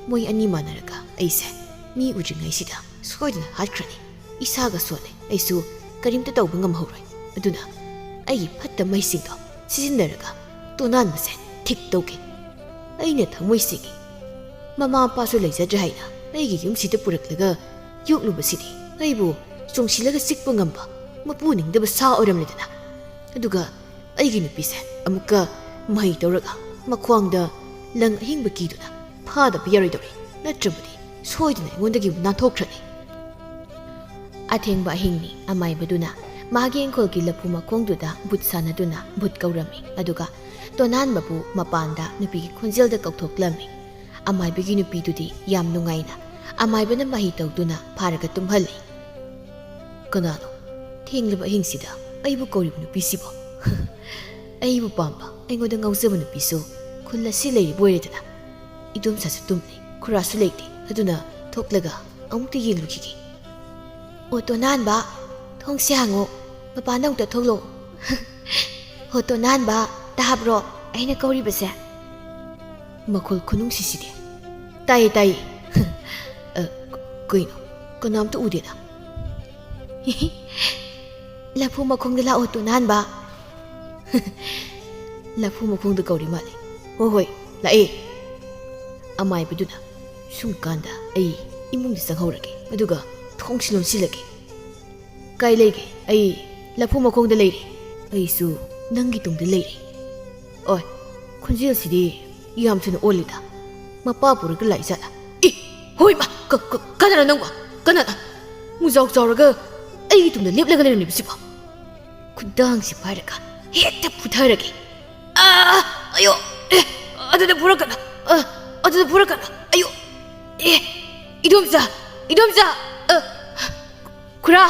ꯃꯣꯏ ꯑꯅꯤ ꯃꯥꯟꯅꯔꯒ ꯑꯩꯁꯦ ꯃꯤ ꯎꯗ꯭ꯔꯤꯉꯩꯁꯤꯗ ꯁꯣꯏꯗꯅ ꯍꯥꯠꯈ꯭ꯔꯅꯤ꯫ ꯏꯁꯥꯒ ꯁꯣꯜꯂꯦ, ꯑꯩꯁꯨ ꯀꯔꯤꯝꯇ ꯇꯧꯕ ꯉꯝꯍꯧꯔꯣꯏ꯫ ꯑꯗꯨꯅ ꯑꯩꯒꯤ ꯐꯠꯇ ꯃꯩꯁꯤꯡꯗꯣ ꯁꯤꯖꯤꯟꯅꯔꯒ ꯇꯣꯅꯥꯟꯕꯁꯦ ꯊꯤꯛ ꯇꯧꯒꯦ꯫ ꯑꯩꯅ ꯊꯃꯣꯏ ꯁꯦꯡꯉꯤ꯫ ꯃꯃꯥ ꯃꯄꯥꯁꯨ ꯂꯩꯖꯗ꯭ꯔꯦ ꯍꯥꯏꯅ ꯑꯩꯒꯤ ꯌꯨꯝꯁꯤꯗ ꯄꯨꯔꯛꯂꯒ ꯌꯣꯛꯂꯨꯕꯁꯤꯗꯤ ꯑꯩꯕꯨ ꯆꯣꯡꯁꯤꯜꯂꯒ ꯆꯤꯛꯄ ꯉꯝꯕ ꯃꯄꯨ ꯅꯤꯡꯗꯕ ꯁꯥ ꯑꯣꯏꯔꯝꯂꯦꯗꯅ꯫ ꯑꯗꯨꯒ ꯑꯩꯒꯤ ꯅꯨꯄꯤꯁꯦ ꯑꯃꯨꯛꯀ ꯃꯍꯩ ꯇꯧꯔꯒ ꯃꯈ꯭ꯋꯥꯡꯗ ꯂꯪ ꯑꯍꯤꯡꯕ ꯀꯤꯗꯨꯅ ꯐꯥꯗꯕ ꯌꯥꯔꯣꯏꯗꯧꯔꯤ, ꯅꯠꯇ꯭ꯔꯕꯗꯤ ꯁꯣꯏꯗꯅ ꯑꯩꯉꯣꯟꯗꯒꯤ ꯅꯥꯟꯊꯣꯛꯈ꯭ꯔꯅꯤ꯫ ꯑꯊꯦꯡꯕ ꯑꯍꯤꯡꯅꯤ꯫ ꯑꯃꯥꯏꯕꯗꯨꯅ ꯃꯥꯒꯤ ꯏꯪꯈꯣꯜꯒꯤ ꯂꯐꯨ ꯃꯈꯣꯡꯗꯨꯗ ꯚꯨꯠ ꯁꯥꯟꯅꯗꯨꯅ ꯚꯨꯠ ꯀꯧꯔꯝꯃꯤ, ꯑꯗꯨꯒ ꯇꯣꯅꯥꯟꯕꯕꯨ ꯃꯄꯥꯟꯗ ꯅꯨꯄꯤꯒꯤ ꯈꯣꯟꯖꯦꯜꯗ ꯀꯧꯊꯣꯛꯂꯝꯃꯤ꯫ ꯑꯃꯥꯏꯕꯒꯤ ꯅꯨꯄꯤꯗꯨꯗꯤ ꯌꯥꯝ ꯅꯨꯡꯉꯥꯏꯅ ꯑꯃꯥꯏꯕꯅ ꯃꯍꯩ ꯇꯧꯗꯨꯅ ꯐꯥꯔꯒ ꯇꯨꯝꯍꯜꯂꯤ꯫ "ꯀꯅꯥꯅꯣ ꯊꯦꯡꯂꯕ ꯑꯍꯤꯡꯁꯤꯗ ꯑꯩꯕꯨ ꯀꯧꯔꯤꯕ ꯅꯨꯄꯤꯁꯤꯕꯣ?" "ꯑꯩꯕꯨ ꯄꯥꯝꯕ, ꯑꯩꯉꯣꯟꯗ ꯉꯥꯎꯖꯕ ꯅꯨꯄꯤꯁꯨ ꯈꯨꯜ ꯑꯁꯤ ꯂꯩꯔꯤꯕ ꯑꯣꯏꯔꯦꯗꯅ꯫ ꯏꯗꯣꯝꯆꯥꯁꯨ ꯇꯨꯝꯂꯤ, ꯈꯨꯔꯥꯁꯨ ꯂꯩꯇꯦ, ꯑꯗꯨꯅ ꯊꯣꯛꯂꯒ ꯑꯃꯨꯛꯇ ꯌꯦꯡꯂꯨꯈꯤꯒꯦ꯫ ꯑꯣ ꯇꯣꯅꯥꯟꯕ, ꯊꯣꯡꯁꯦ ꯍꯥꯡꯉꯣ, ꯃꯄꯥꯟꯗ ꯑꯃꯨꯛꯇ ꯊꯣꯛꯂꯛꯑꯣ꯫" "ꯍꯣ ꯇꯣꯅꯥꯟꯕ, ꯇꯥꯕ꯭ꯔꯣ ꯑꯩꯅ ꯀꯧꯔꯤꯕꯁꯦ?" ꯃꯈꯣꯜ ꯈꯨꯅꯨꯡꯁꯤꯁꯤꯗꯤ꯫ "ꯇꯥꯏꯌꯦ, ꯇꯥꯏꯌꯦ꯫" "ꯑ, ꯀꯩꯅꯣ, ꯀꯅꯥꯝꯇ ꯎꯗꯦꯅ?" "ꯂꯐꯨ ꯃꯈꯣꯡꯗ ꯂꯥꯛꯑꯣ ꯇꯣꯅꯥꯟꯕ꯫" "ꯂꯐꯨ ꯃꯈꯣꯡꯗ ꯀꯧꯔꯤ ꯃꯥꯜꯂꯦ꯫ ꯍꯣꯏ, ꯍꯣꯏ, ꯂꯥꯛꯑꯦ꯫" ꯑꯃꯥꯏꯕꯗꯨꯅ ꯁꯨꯝ ꯀꯥꯟꯗ ꯑꯩ ꯏꯃꯨꯡꯗ ꯆꯪꯍꯧꯔꯒꯦ, ꯑꯗꯨꯒ ꯊꯣꯡꯁꯤ ꯂꯣꯟꯁꯤꯜꯂꯒꯦ꯫ "ꯀꯥꯏ ꯂꯩꯒꯦ?" "ꯑꯩ ꯂꯐꯨ ꯃꯈꯣꯡꯗ ꯂꯩꯔꯦ꯫" "ꯑꯩꯁꯨ ꯅꯪꯒꯤ ꯇꯨꯡꯗ ꯂꯩꯔꯦ꯫" "ꯑꯣꯏ, ꯈꯣꯟꯖꯦꯜꯁꯤꯗꯤ ꯌꯥꯝ ꯊꯨꯅ ꯑꯣꯜꯂꯤꯗ꯫ ꯃꯄꯥ ꯄꯨꯔꯒ ꯂꯥꯛꯏ ꯖꯥꯠꯂꯥ?" "ꯏ, ꯍꯣꯏ ꯃꯥ, ꯀ-, ꯀ-, ꯀꯅꯥꯅꯣ ꯅꯪꯕꯣ? ꯀꯅꯥꯅꯣ? ꯃꯨꯖꯥꯎ ꯆꯥꯎꯔꯒ ꯑꯩꯒꯤ ꯇꯨꯡꯗ ꯂꯦꯞꯂꯒ ꯂꯩꯔꯝꯂꯤꯕꯁꯤꯕꯣ?" ꯈꯨꯗꯥꯡꯁꯤ ꯄꯥꯏꯔꯒ ꯍꯦꯛꯇ ꯐꯨꯊꯔꯒꯦ꯫ "ꯑꯥ, ꯑꯌꯣ, ꯑꯦ, ꯑꯗꯨꯗ ꯐꯨꯔꯛꯀꯅꯨ, ꯑ, ꯑꯗꯨꯗ ꯐꯨꯔꯛꯀꯅꯨ, ꯑꯌꯣ, ꯑꯦ, ꯏꯗꯣꯝꯆꯥ, ꯏꯗꯣꯝꯆꯥ, ꯑ, ꯈꯨꯔꯥ,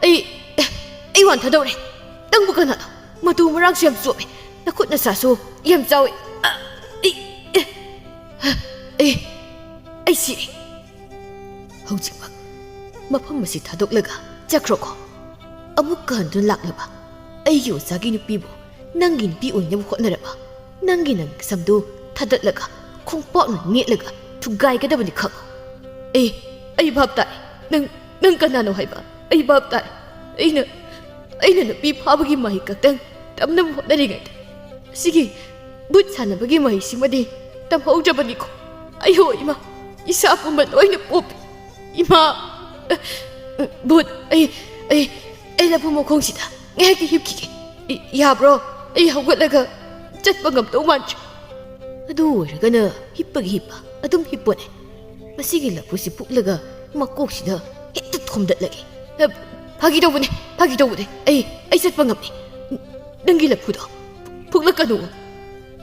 ꯑꯩ, ꯑꯦ, ꯑꯩ ꯋꯥꯟꯊꯗꯧꯔꯦ꯫ ꯅꯪꯕꯨ ꯀꯅꯥꯅꯣ? ꯃꯇꯨ ꯃꯔꯥꯡꯁꯨ ꯌꯥꯝ ꯆꯣꯝꯃꯦ, ꯅꯈꯨꯠ ꯅꯁꯥꯁꯨ ꯌꯥꯝ ꯆꯥꯎꯏ꯫ ꯑ, ꯑꯩ, ꯑꯦ, ꯑꯩ, ꯑꯩ ꯁꯤꯔꯦ꯫" "ꯍꯧꯖꯤꯛꯃꯛ ꯃꯐꯝ ꯑꯁꯤ ꯊꯥꯗꯣꯛꯂꯒ ꯆꯠꯈ꯭ꯔꯣꯀꯣ꯫ ꯑꯃꯨꯛꯀ ꯍꯟꯗꯨꯅ ꯂꯥꯛꯂꯕ ꯑꯩꯒꯤ ꯑꯣꯖꯥꯒꯤ ꯅꯨꯄꯤꯕꯨ ꯅꯪꯒꯤ ꯅꯨꯄꯤ ꯑꯣꯏꯅꯕ ꯍꯣꯠꯅꯔꯕ ꯅꯪꯒꯤ ꯅꯪꯒꯤ ꯁꯝꯗꯨ ꯊꯥꯗꯠꯂꯒ ꯈꯣꯡꯄꯥꯛꯅ ꯅꯦꯠꯂꯒ ꯊꯨꯒꯥꯏꯒꯗꯕꯅꯤ ꯈꯪꯉꯨ꯫" "ꯑꯦ, ꯑꯩ ꯚꯥꯞ ꯇꯥꯏ꯫ ꯅꯪ, ꯅꯪ ꯀꯅꯥꯅꯣ ꯍꯥꯏꯕ? ꯑꯩ ꯚꯥꯞ ꯇꯥꯏ꯫ ꯑꯩꯅ, ꯑꯩꯅ ꯅꯨꯄꯤ ꯐꯥꯕꯒꯤ ꯃꯍꯩ ꯈꯛꯇꯪ ꯇꯝꯅꯕ ꯍꯣꯠꯅꯔꯤꯉꯩꯗ ꯁꯤꯒꯤ ꯚꯨꯠ ꯁꯥꯟꯅꯕꯒꯤ ꯃꯍꯩꯁꯤꯃꯗꯤ ꯇꯝꯍꯧꯗ꯭ꯔꯕꯅꯤꯀꯣ꯫ ꯑꯌꯣ ꯏꯃꯥ, ꯏꯁꯥ ꯄꯨꯝꯕ ꯂꯣꯏꯅ ꯄꯣꯞꯄꯤ꯫ ꯏꯃꯥ, ꯚꯨꯠ, ꯑꯩ, ꯑꯩ, ꯑꯩ ꯂꯐꯨ ꯃꯈꯣꯡꯁꯤꯗ ꯉꯥꯏꯍꯥꯛꯇꯤ ꯍꯤꯞꯈꯤꯒꯦ꯫ ꯏ-, ꯌꯥꯕ꯭ꯔꯣ? ꯑꯩ ꯍꯧꯒꯠꯂꯒ ꯆꯠꯄ ꯉꯝꯗꯧ ꯃꯥꯟꯗ꯭ꯔꯦ꯫ ꯑꯗꯨ ꯑꯣꯏꯔꯒꯅ ꯍꯤꯞꯄꯒꯤ ꯍꯤꯞꯄ, ꯑꯗꯨꯝ ꯍꯤꯞꯄꯣꯅꯦ꯫ ꯃꯁꯤꯒꯤ ꯂꯐꯨꯁꯤ ꯐꯨꯛꯂꯒ ꯃꯀꯣꯛꯁꯤꯗ ꯍꯦꯛꯇ ꯊꯣꯝꯗꯠꯂꯒꯦ꯫ ꯑ, ꯐꯥꯒꯤ ꯇꯧꯕꯅꯦ, ꯐꯥꯒꯤ ꯇꯧꯕꯅꯦ꯫ ꯑꯩ, ꯑꯩ ꯆꯠꯄ ꯉꯝꯃꯦ꯫ ꯅꯪꯒꯤ ꯂꯐꯨꯗꯣ ꯐꯨꯛꯂꯛꯀꯅꯨ꯫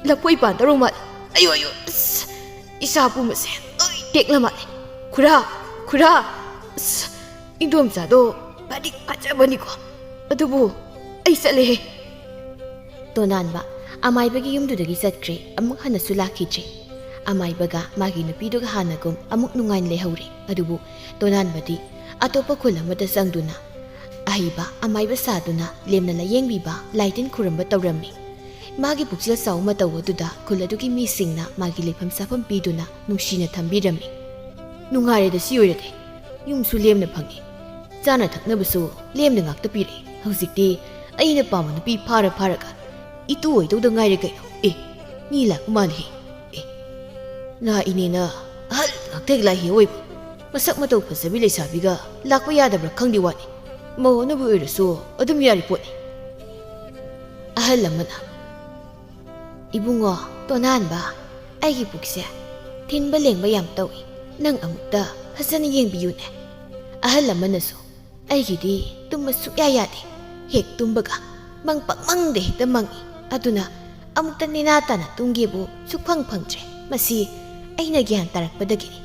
ꯂꯐꯣꯏ ꯄꯥꯟꯗꯧꯔꯣ ꯃꯥꯜꯂꯦ꯫ ꯑꯌꯣ, ꯑꯌꯣ, ꯑꯁ, ꯏꯁꯥ ꯄꯨꯝꯕꯁꯦ ꯂꯣꯏ ꯇꯦꯛꯂ ꯃꯥꯜꯂꯦ꯫ ꯈꯨꯔꯥ, ꯈꯨꯔꯥ, ꯑꯁ, ꯏꯟꯗꯣꯝꯆꯥꯗꯣ ꯐꯗꯤ ꯐꯖꯕꯅꯤꯀꯣ꯫ ꯑꯗꯨꯕꯨ ꯑꯩ ꯆꯠꯂꯦꯍꯦ꯫ ꯇꯣꯅꯥꯟꯕ ꯑꯃꯥꯏꯕꯒꯤ ꯌꯨꯝꯗꯨꯗꯒꯤ ꯆꯠꯈ꯭ꯔꯦ, ꯑꯃꯨꯛ ꯍꯟꯅꯁꯨ ꯂꯥꯛꯈꯤꯗ꯭ꯔꯦ꯫ ꯑꯃꯥꯏꯕꯒ ꯃꯥꯒꯤ ꯅꯨꯄꯤꯗꯨꯒ ꯍꯥꯟꯅꯒꯨꯝ ꯑꯃꯨꯛ ꯅꯨꯡꯉꯥꯏꯅ ꯂꯩꯍꯧꯔꯦ꯫ ꯑꯗꯨꯕꯨ ꯇꯣꯅꯥꯟꯕꯗꯤ ꯑꯇꯣꯞꯄ ꯈꯨꯜ ꯑꯃꯗ ꯆꯪꯗꯨꯅ ꯑꯍꯩꯕ ꯑꯃꯥꯏꯕ ꯁꯥꯗꯨꯅ ꯂꯦꯝꯅ ꯂꯥꯌꯦꯡꯕꯤꯕ, ꯂꯥꯏꯇꯤꯟ ꯈꯨꯔꯨꯝꯕ ꯇꯧꯔꯝꯃꯤ꯫ ꯃꯥꯒꯤ ꯄꯨꯛꯆꯦꯜ ꯆꯥꯎꯕ ꯃꯇꯧ ꯑꯗꯨꯗ ꯈꯨꯜ ꯑꯗꯨꯒꯤ ꯃꯤꯁꯤꯡꯅ ꯃꯥꯒꯤ ꯂꯩꯐꯝ ꯆꯥꯐꯝ ꯄꯤꯗꯨꯅ ꯅꯨꯡꯁꯤꯅ ꯊꯝꯕꯤꯔꯝꯃꯤ꯫ ꯅꯨꯡꯉꯥꯏꯔꯦꯗ ꯁꯤ ꯑꯣꯏꯔꯗꯤ꯫ ꯌꯨꯝꯁꯨ ꯂꯦꯝꯅ ꯐꯪꯉꯦ꯫ ꯆꯥꯅ ꯊꯛꯅꯕꯁꯨ ꯂꯦꯝꯅ ꯉꯥꯛꯇ ꯄꯤꯔꯛꯑꯦ꯫ ꯍꯧꯖꯤꯛꯇꯤ ꯑꯩꯅ ꯄꯥꯝꯕ ꯅꯨꯄꯤ ꯐꯥꯔ ꯐꯥꯔꯒ ꯏꯇꯨ ꯑꯣꯏꯗꯧꯗ ꯉꯥꯏꯔꯦ ꯀꯩꯅꯣ꯫ ꯑꯦ, ꯃꯤ ꯂꯥꯛꯄ ꯃꯥꯜꯂꯦꯍꯦ꯫ ꯑꯦ, ꯂꯥꯛꯏꯅꯦꯅ ꯑꯍꯜ ꯉꯥꯛꯇ ꯍꯦꯛ ꯂꯥꯛꯏꯍꯦ ꯑꯣꯏꯕ꯫ ꯃꯁꯛ ꯃꯇꯧ ꯐꯖꯕꯤ ꯂꯩꯁꯥꯕꯤꯒ ꯂꯥꯛꯄ ꯌꯥꯗꯕ꯭ꯔꯥ ꯈꯪꯗꯦ ꯋꯥꯅꯤ꯫ ꯃꯧ ꯑꯅꯧꯕꯤ ꯑꯣꯏꯔꯁꯨ ꯑꯗꯨꯝ ꯌꯥꯔꯤ ꯄꯣꯠꯅꯤ꯫ ꯑꯍꯜ ꯑꯃꯅ, "ꯏꯕꯨꯡꯉꯣ, ꯇꯣꯅꯥꯟꯕ, ꯑꯩꯒꯤ ꯄꯨꯛꯁꯦ ꯊꯤꯟꯕ ꯂꯦꯡꯕ ꯌꯥꯝ ꯇꯧꯏ꯫ ꯅꯪ ꯑꯃꯨꯛꯇ ꯐꯖꯅ ꯌꯦꯡꯕꯤꯌꯨꯅꯦ꯫" ꯑꯍꯜ ꯑꯃꯅꯁꯨ, "ꯑꯩꯒꯤꯗꯤ ꯇꯨꯝꯕ ꯁꯨꯛꯌꯥ ꯌꯥꯗꯦ꯫ ꯍꯦꯛ ꯇꯨꯝꯕꯒ ꯃꯪ ꯄꯪꯃꯪꯗ ꯍꯦꯛꯇ ꯃꯪꯏ꯫ ꯑꯗꯨꯅ ꯑꯃꯨꯛꯇ ꯅꯦꯅꯥ ꯇꯥꯅ ꯇꯨꯝꯒꯦꯕꯨ ꯁꯨꯛꯐꯪ ꯐꯪꯗ꯭ꯔꯦ꯫ ꯃꯁꯤ ꯑꯩꯅ ꯒ꯭ꯌꯥꯟ ꯇꯥꯔꯛꯄꯗꯒꯤꯅꯤ꯫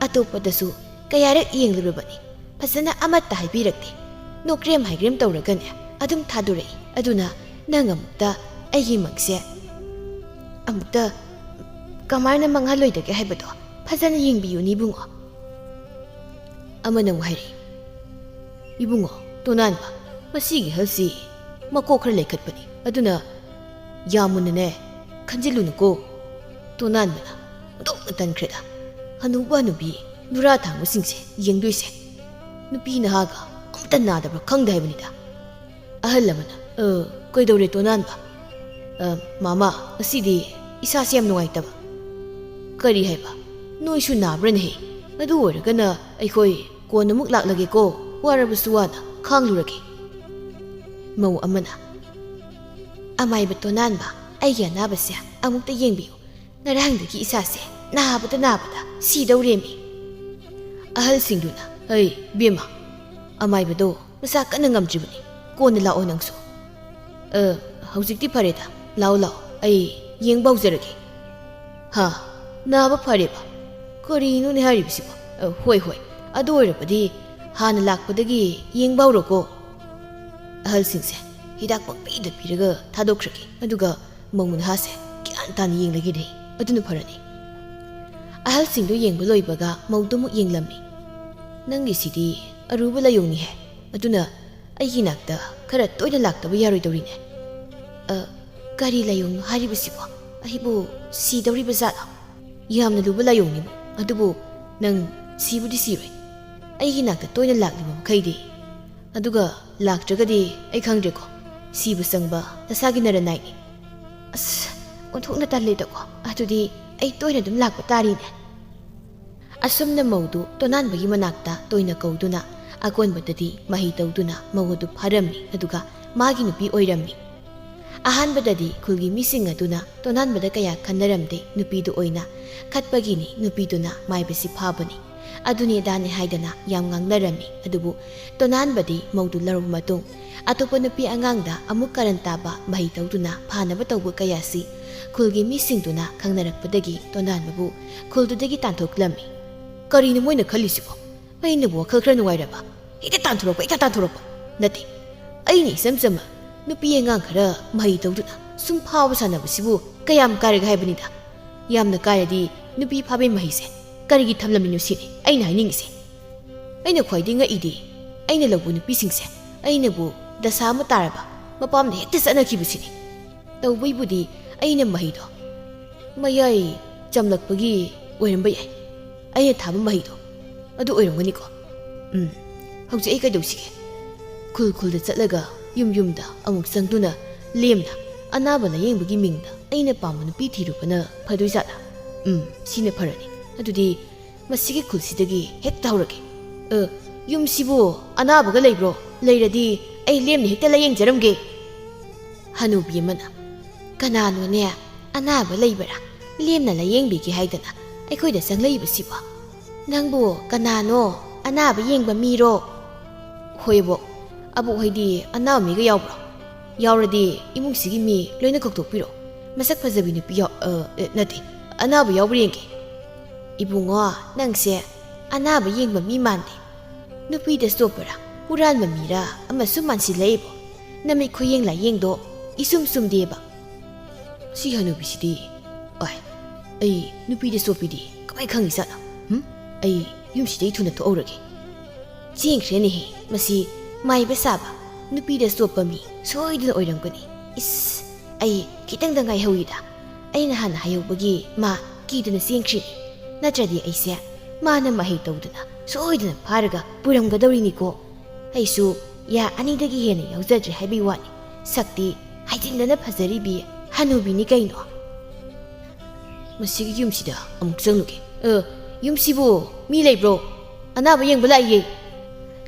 ꯑꯇꯣꯞꯄꯗꯁꯨ ꯀꯌꯥꯔꯛ ꯌꯦꯡꯂꯨꯔꯕꯅꯤ꯫ ꯐꯖꯅ ꯑꯃꯠꯇ ꯍꯥꯏꯕꯤꯔꯛꯇꯦ꯫ ꯅꯣꯛꯀ꯭ꯔꯦꯝ ꯍꯥꯏꯒ꯭ꯔꯦꯝ ꯇꯧꯔꯒꯅꯦ ꯑꯗꯨꯝ ꯊꯥꯗꯣꯔꯛꯏ꯫ ꯑꯗꯨꯅ ꯅꯪ ꯑꯃꯨꯛꯇ ꯑꯩꯒꯤ ꯃꯪꯁꯦ ꯑꯃꯨꯛꯇ ꯀꯃꯥꯏꯅ ꯃꯪꯍꯜꯂꯣꯏꯗꯒꯦ ꯍꯥꯏꯕꯗꯣ ꯐꯖꯅ ꯌꯦꯡꯕꯤꯌꯨꯅꯦ ꯏꯕꯨꯡꯉꯣ꯫" ꯑꯃꯅ ꯑꯃꯨꯛ ꯍꯥꯏꯔꯛꯏ, "ꯏꯕꯨꯡꯉꯣ, ꯇꯣꯅꯥꯟꯕ, ꯃꯁꯤꯒꯤ ꯑꯍꯜꯁꯤ ꯃꯀꯣꯛ ꯈꯔ ꯂꯩꯈꯠꯄꯅꯤ꯫ ꯑꯗꯨꯅ ꯌꯥꯝ ꯃꯨꯟꯅꯅꯦ ꯈꯟꯖꯤꯜꯂꯨꯅꯨꯀꯣ꯫" ꯇꯣꯅꯥꯟꯕꯅ ꯑꯣꯟꯊꯣꯛꯅ ꯇꯟꯈ꯭ꯔꯦꯗ꯫ ꯍꯅꯨꯕ ꯍꯅꯨꯕꯤ ꯅꯨꯔꯥ ꯊꯥꯡꯕꯁꯤꯡꯁꯦ ꯌꯦꯡꯗꯣꯏꯁꯦ ꯅꯨꯄꯤ ꯅꯍꯥꯒ ꯑꯝꯇ ꯅꯥꯗꯕ꯭ꯔꯥ ꯈꯪꯗꯦ ꯍꯥꯏꯕꯅꯤꯗ꯫ ꯑꯍꯜ ꯑꯃꯅ, "ꯑ, ꯀꯩꯗꯧꯔꯦ ꯇꯣꯅꯥꯟꯕ?" "ꯑ, ꯃꯥꯃꯥ, ꯉꯁꯤꯗꯤ ꯏꯁꯥꯁꯦ ꯌꯥꯝ ꯅꯨꯡꯉꯥꯏꯇꯕ꯫" "ꯀꯔꯤ ꯍꯥꯏꯕ? ꯅꯣꯏꯁꯨ ꯅꯥꯕ꯭ꯔꯅꯦꯍꯦ? ꯑꯗꯨ ꯑꯣꯏꯔꯒꯅ ꯑꯩꯈꯣꯏ ꯀꯣꯟꯅ ꯑꯃꯨꯛ ꯂꯥꯛꯂꯒꯦꯀꯣ, ꯋꯥꯔꯕꯁꯨ ꯋꯥꯅ ꯈꯥꯡꯂꯨꯔꯒꯦ꯫" ꯃꯧ ꯑꯃꯅ, "ꯑꯃꯥꯏꯕ ꯇꯣꯅꯥꯟꯕ, ꯑꯩꯒꯤ ꯑꯅꯥꯕꯁꯦ ꯑꯃꯨꯛꯇ ꯌꯦꯡꯕꯤꯌꯨ꯫ ꯉꯔꯥꯡꯗꯒꯤ ꯏꯁꯥꯁꯦ ꯅꯥꯕꯗ ꯅꯥꯕꯗ ꯁꯤꯗꯧꯔꯦꯃꯤ꯫" ꯑꯍꯜꯁꯤꯡꯗꯨꯅ, "ꯑꯩ ꯕꯦꯝꯃ, ꯑꯃꯥꯏꯕꯗꯣ ꯃꯁꯥ ꯀꯟꯅ ꯉꯝꯗ꯭ꯔꯤꯕꯅꯤ, ꯀꯣꯟꯅ ꯂꯥꯛꯑꯣ ꯅꯪꯁꯨ꯫" "ꯑ, ꯍꯧꯖꯤꯛꯇꯤ ꯐꯔꯦꯗ, ꯂꯥꯛꯑꯣ ꯂꯥꯛꯑꯣ, ꯑꯩ ꯌꯦꯡꯕ ꯍꯧꯖꯔꯒꯦ꯫" "ꯍꯥ? ꯅꯥꯕ ꯐꯔꯦꯕ? ꯀꯔꯤꯅꯣꯅꯦ ꯍꯥꯏꯔꯤꯕꯁꯤꯕꯣ? ꯑ, ꯍꯣꯏ ꯍꯣꯏ, ꯑꯗꯨ ꯑꯣꯏꯔꯕꯗꯤ ꯍꯥꯟꯅ ꯂꯥꯛꯄꯗꯒꯤ ꯌꯦꯡꯕ ꯍꯧꯔꯣꯀꯣ꯫" ꯑꯍꯜꯁꯤꯡꯁꯦ ꯍꯤꯗꯥꯛ ꯄꯪꯄꯤꯗ ꯄꯤꯔꯒ ꯊꯥꯗꯣꯛꯈ꯭ꯔꯒꯦ, ꯑꯗꯨꯒ ꯃꯧ ꯅꯍꯥꯁꯦ ꯒ꯭ꯌꯥꯟ ꯇꯥꯅ ꯌꯦꯡꯂꯒꯦꯅꯦ, ꯑꯗꯨꯅ ꯐꯔꯅꯤ꯫ ꯑꯍꯜꯁꯤꯡꯗꯨ ꯌꯦꯡꯕ ꯂꯣꯏꯕꯒ ꯃꯧꯗꯨꯃꯨꯛ ꯌꯦꯡꯂꯝꯃꯤ꯫ "ꯅꯪꯒꯤꯁꯤꯗꯤ ꯑꯔꯨꯕ ꯂꯥꯏꯑꯣꯡꯅꯤꯍꯦ, ꯑꯗꯨꯅ ꯑꯩꯒꯤ ꯅꯥꯛꯇ ꯈꯔ ꯇꯣꯏꯅ ꯂꯥꯛꯇꯕ ꯌꯥꯔꯣꯏꯗꯧꯔꯤꯅꯦ꯫" "ꯑ, ꯀꯔꯤ ꯂꯥꯏꯑꯣꯡꯅꯣ ꯍꯥꯏꯔꯤꯕꯁꯤꯕꯣ? ꯑꯩꯕꯨ ꯁꯤꯗꯧꯔꯤꯕ ꯖꯥꯠꯂꯣ?" "ꯌꯥꯝꯅ ꯂꯨꯕ ꯂꯥꯏꯑꯣꯡꯅꯤꯕꯨ, ꯑꯗꯨꯕꯨ ꯅꯪ ꯁꯤꯕꯨꯗꯤ ꯁꯤꯔꯣꯏ꯫ ꯑꯩꯒꯤ ꯅꯥꯛꯇ ꯇꯣꯏꯅ ꯂꯥꯛꯂꯤꯕ ꯃꯈꯩꯗꯤ, ꯑꯗꯨꯒ ꯂꯥꯛꯇ꯭ꯔꯒꯗꯤ ꯑꯩ ꯈꯪꯗ꯭ꯔꯦꯀꯣ, ꯁꯤꯕ ꯆꯪꯕ ꯅꯁꯥꯒꯤ ꯅꯔꯟ ꯅꯥꯏꯅꯤ꯫" "ꯑꯁ, ꯑꯣꯟꯊꯣꯛꯅ ꯇꯜꯂꯦꯗꯀꯣ꯫ ꯑꯗꯨꯗꯤ ꯑꯩ ꯇꯣꯏꯅ ꯑꯗꯨꯝ ꯂꯥꯛꯄ ꯇꯥꯔꯤꯅꯦ꯫" ꯑꯁꯨꯝꯅ ꯃꯧꯗꯨ ꯇꯣꯅꯥꯟꯕꯒꯤ ꯃꯅꯥꯛꯇ ꯇꯣꯏꯅ ꯀꯧꯗꯨꯅ, ꯑꯀꯣꯟꯕꯗꯗꯤ ꯃꯍꯩ ꯇꯧꯗꯨꯅ ꯃꯧ ꯑꯗꯨ ꯐꯥꯔꯝꯃꯤ, ꯑꯗꯨꯒ ꯃꯥꯒꯤ ꯅꯨꯄꯤ ꯑꯣꯏꯔꯝꯃꯤ꯫ ꯑꯍꯥꯟꯕꯗꯗꯤ ꯈꯨꯜꯒꯤ ꯃꯤꯁꯤꯡ ꯑꯗꯨꯅ ꯇꯣꯅꯥꯟꯕꯗ ꯀꯌꯥ ꯈꯟꯅꯔꯝꯗꯦ, ꯅꯨꯄꯤꯗꯨ ꯑꯣꯏꯅ ꯈꯠꯄꯒꯤꯅꯤ, ꯅꯨꯄꯤꯗꯨꯅ ꯃꯥꯏꯕꯁꯤ ꯐꯥꯕꯅꯤ, ꯑꯗꯨꯅꯤ ꯑꯗꯥꯅꯤ ꯍꯥꯏꯗꯅ ꯌꯥꯝ ꯉꯥꯡꯅꯔꯝꯃꯤ꯫ ꯑꯗꯨꯕꯨ ꯇꯣꯅꯥꯟꯕꯗꯤ ꯃꯧꯗꯨ ꯂꯧꯔꯕ ꯃꯇꯨꯡ ꯑꯇꯣꯞꯄ ꯅꯨꯄꯤ ꯑꯉꯥꯡꯗ ꯑꯃꯨꯛ ꯀꯔꯟ ꯇꯥꯕ, ꯃꯍꯩ ꯇꯧꯗꯨꯅ ꯐꯥꯅꯕ ꯇꯧꯕ ꯀꯌꯥꯁꯤ ꯈꯨꯜꯒꯤ ꯃꯤꯁꯤꯡꯗꯨꯅ ꯈꯪꯅꯔꯛꯄꯗꯒꯤ ꯇꯣꯅꯥꯟꯕꯕꯨ ꯈꯨꯜꯗꯨꯗꯒꯤ ꯇꯥꯟꯊꯣꯛꯂꯝꯃꯤ꯫ "ꯀꯔꯤꯅꯣ ꯃꯣꯏꯅ ꯈꯜꯂꯤꯁꯤꯕꯣ? ꯑꯩꯅꯕꯨ ꯋꯥꯈꯜ ꯈꯔ ꯅꯨꯡꯉꯥꯏꯔꯕ, ꯍꯦꯛꯇ ꯇꯥꯟꯊꯣꯔꯛꯄ, ꯍꯦꯛꯇ ꯇꯥꯟꯊꯣꯔꯛꯄ꯫ ꯅꯠꯇꯦ, ꯑꯩꯅ ꯏꯆꯝ ꯆꯝꯕ ꯅꯨꯄꯤ ꯑꯉꯥꯡ ꯈꯔ ꯃꯍꯩ ꯇꯧꯗꯨꯅ ꯁꯨꯝ ꯐꯥꯕ ꯁꯥꯟꯅꯕꯁꯤꯕꯨ ꯀꯌꯥꯝ ꯀꯥꯏꯔꯒꯦ ꯍꯥꯏꯕꯅꯤꯗ꯫ ꯌꯥꯝꯅ ꯀꯥꯏꯔꯗꯤ ꯅꯨꯄꯤ ꯐꯥꯕꯩ ꯃꯍꯩꯁꯦ ꯀꯔꯤꯒꯤ ꯊꯝꯂꯝꯃꯤꯅꯣ ꯁꯤꯅꯤ ꯑꯩꯅ ꯍꯥꯏꯅꯤꯡꯉꯤꯁꯦ꯫ ꯑꯩꯅ ꯈ꯭ꯋꯥꯏꯗꯒꯤ ꯉꯛꯏꯗꯤ ꯑꯩꯅ ꯂꯧꯕ ꯅꯨꯄꯤꯁꯤꯡꯁꯦ ꯑꯩꯅꯕꯨ ꯗꯁꯥ ꯑꯃ ꯇꯥꯔꯕ ꯃꯄꯥꯝꯗ ꯍꯦꯛꯇ ꯆꯠꯅꯈꯤꯕꯁꯤꯅꯤ꯫ ꯇꯧꯕꯩꯕꯨꯗꯤ ꯑꯩꯅ ꯃꯍꯩꯗꯣ ꯃꯌꯥꯏ ꯆꯝꯂꯛꯄꯒꯤ ꯑꯣꯏꯔꯝꯕ ꯌꯥꯏ꯫ ꯑꯩꯅ ꯊꯥꯕ ꯃꯍꯩꯗꯣ ꯑꯗꯨ ꯑꯣꯏꯔꯝꯒꯅꯤꯀꯣ꯫ ꯎꯝ, ꯍꯧꯖꯤꯛ ꯑꯩ ꯀꯩꯗꯧꯁꯤꯒꯦ? ꯈꯨꯜ ꯈꯨꯜꯗ ꯆꯠꯂꯒ ꯌꯨꯝ ꯌꯨꯝꯗ ꯑꯃꯨꯛ ꯆꯪꯗꯨꯅ ꯂꯦꯝꯅ ꯑꯅꯥꯕ ꯂꯥꯌꯦꯡꯕꯒꯤ ꯃꯤꯡꯗ ꯑꯩꯅ ꯄꯥꯝꯕ ꯅꯨꯄꯤ ꯊꯤꯔꯨꯕꯅ ꯐꯗꯣꯏꯖꯥꯠꯂꯥ? ꯎꯝ, ꯁꯤꯅ ꯐꯔꯅꯤ꯫ ꯑꯗꯨꯗꯤ ꯃꯁꯤꯒꯤ ꯈꯨꯜꯁꯤꯗꯒꯤ ꯍꯦꯛꯇ ꯍꯧꯔꯒꯦ꯫ ꯑ, ꯌꯨꯝꯁꯤꯕꯨ ꯑꯅꯥꯕꯒ ꯂꯩꯕ꯭ꯔꯣ? ꯂꯩꯔꯗꯤ ꯑꯩ ꯂꯦꯝꯅ ꯍꯦꯛꯇ ꯂꯥꯌꯦꯡꯖꯔꯝꯒꯦ꯫ ꯍꯅꯨꯕꯤ ꯑꯃꯅ, "ꯀꯅꯥꯅꯣꯅꯦ ꯑꯅꯥꯕ ꯂꯩꯕꯔꯥ ꯂꯦꯝꯅ ꯂꯥꯌꯦꯡꯕꯤꯒꯦ ꯍꯥꯏꯗꯅ ꯑꯩꯈꯣꯏꯗ ꯆꯪꯂꯛꯏꯕꯁꯤꯕꯣ? ꯅꯪꯕꯨ ꯀꯅꯥꯅꯣ? ꯑꯅꯥꯕ ꯌꯦꯡꯕ ꯃꯤꯔꯣ?" "ꯍꯣꯏ ꯑꯕꯣꯛ, ꯑꯕꯣꯛ ꯍꯣꯏꯗꯤ ꯑꯅꯥꯕ ꯃꯤꯒ ꯌꯥꯎꯕ꯭ꯔꯣ? ꯌꯥꯎꯔꯗꯤ ꯏꯃꯨꯡꯁꯤꯒꯤ ꯃꯤ ꯂꯣꯏꯅ ꯀꯧꯊꯣꯛꯄꯤꯔꯣ꯫ ꯃꯁꯛ ꯐꯖꯕꯤ ꯅꯨꯄꯤ ꯌꯥꯎ-, ꯑ, ꯑ, ꯅꯠꯇꯦ, ꯑꯅꯥꯕ ꯌꯥꯎꯕ꯭ꯔꯥ ꯌꯦꯡꯒꯦ꯫" "ꯏꯕꯨꯡꯉꯣ, ꯅꯪꯁꯦ ꯑꯅꯥꯕ ꯌꯦꯡꯕ ꯃꯤ ꯃꯥꯟꯗꯦ꯫ ꯅꯨꯄꯤꯗ ꯆꯣꯞꯄꯔꯥ, ꯍꯨꯔꯥꯟꯕ ꯃꯤꯔꯥ ꯑꯃꯁꯨ ꯃꯥꯟꯁꯤꯜꯂꯛꯏꯕꯣ? ꯅꯃꯤꯠ ꯈꯨꯌꯦꯡ ꯂꯥꯌꯦꯡꯗꯣ ꯏꯆꯨꯝ ꯆꯨꯝꯗꯦꯕ꯫" "ꯁꯤ ꯍꯅꯨꯕꯤꯁꯤꯗꯤ, ꯑꯣꯏ, ꯑꯩ ꯅꯨꯄꯤꯗ ꯆꯣꯞꯄꯤꯗꯤ ꯀꯃꯥꯏ ꯈꯪꯉꯤꯖꯥꯠꯅꯣ? ꯍꯨꯝ? ꯑꯩ ꯌꯨꯝꯁꯤꯗꯩ ꯊꯨꯅ ꯊꯣꯛꯍꯧꯔꯒꯦ꯫" ꯆꯦꯟꯈ꯭ꯔꯦꯅꯦꯍꯦ ꯃꯁꯤ ꯃꯥꯏꯕ ꯁꯥꯕ, ꯅꯨꯄꯤꯗ ꯆꯣꯞꯄ ꯃꯤ ꯁꯣꯏꯗꯅ ꯑꯣꯏꯔꯝꯒꯅꯤ꯫ ꯏꯁ, ꯑꯩ ꯈꯤꯇꯪꯗ ꯉꯥꯏꯍꯧꯏꯗ꯫ ꯑꯩꯅ ꯍꯥꯟꯅ ꯍꯥꯏꯍꯧꯕꯒꯤ ꯃꯥ ꯀꯤꯗꯨꯅ ꯆꯦꯟꯈ꯭ꯔꯤꯅꯤ꯫ ꯅꯠꯇ꯭ꯔꯗꯤ ꯑꯩꯁꯦ ꯃꯥꯅ ꯃꯍꯩ ꯇꯧꯗꯅ ꯁꯣꯏꯗꯅ ꯐꯥꯔꯒ ꯄꯨꯔꯝꯒꯗꯧꯔꯤꯅꯤꯀꯣ꯫ ꯑꯩꯁꯨ ꯌꯥ ꯑꯅꯤꯗꯒꯤ ꯍꯦꯟꯅ ꯌꯥꯎꯖꯗ꯭ꯔꯦ ꯍꯥꯏꯕꯒꯤ ꯋꯥꯅꯤ꯫ ꯁꯛꯇꯤ ꯍꯥꯏꯖꯤꯟꯗꯅ ꯐꯖꯔꯤꯕꯤ ꯍꯅꯨꯕꯤꯅꯤ ꯀꯩꯅꯣ꯫ ꯃꯁꯤꯒꯤ ꯌꯨꯝꯁꯤꯗ ꯑꯃꯨꯛ ꯆꯪꯂꯨꯒꯦ꯫ ꯑ, ꯌꯨꯝꯁꯤꯕꯨ ꯃꯤ ꯂꯩꯕ꯭ꯔꯣ? ꯑꯅꯥꯕ ꯌꯦꯡꯕ ꯂꯥꯛꯏꯌꯦ꯫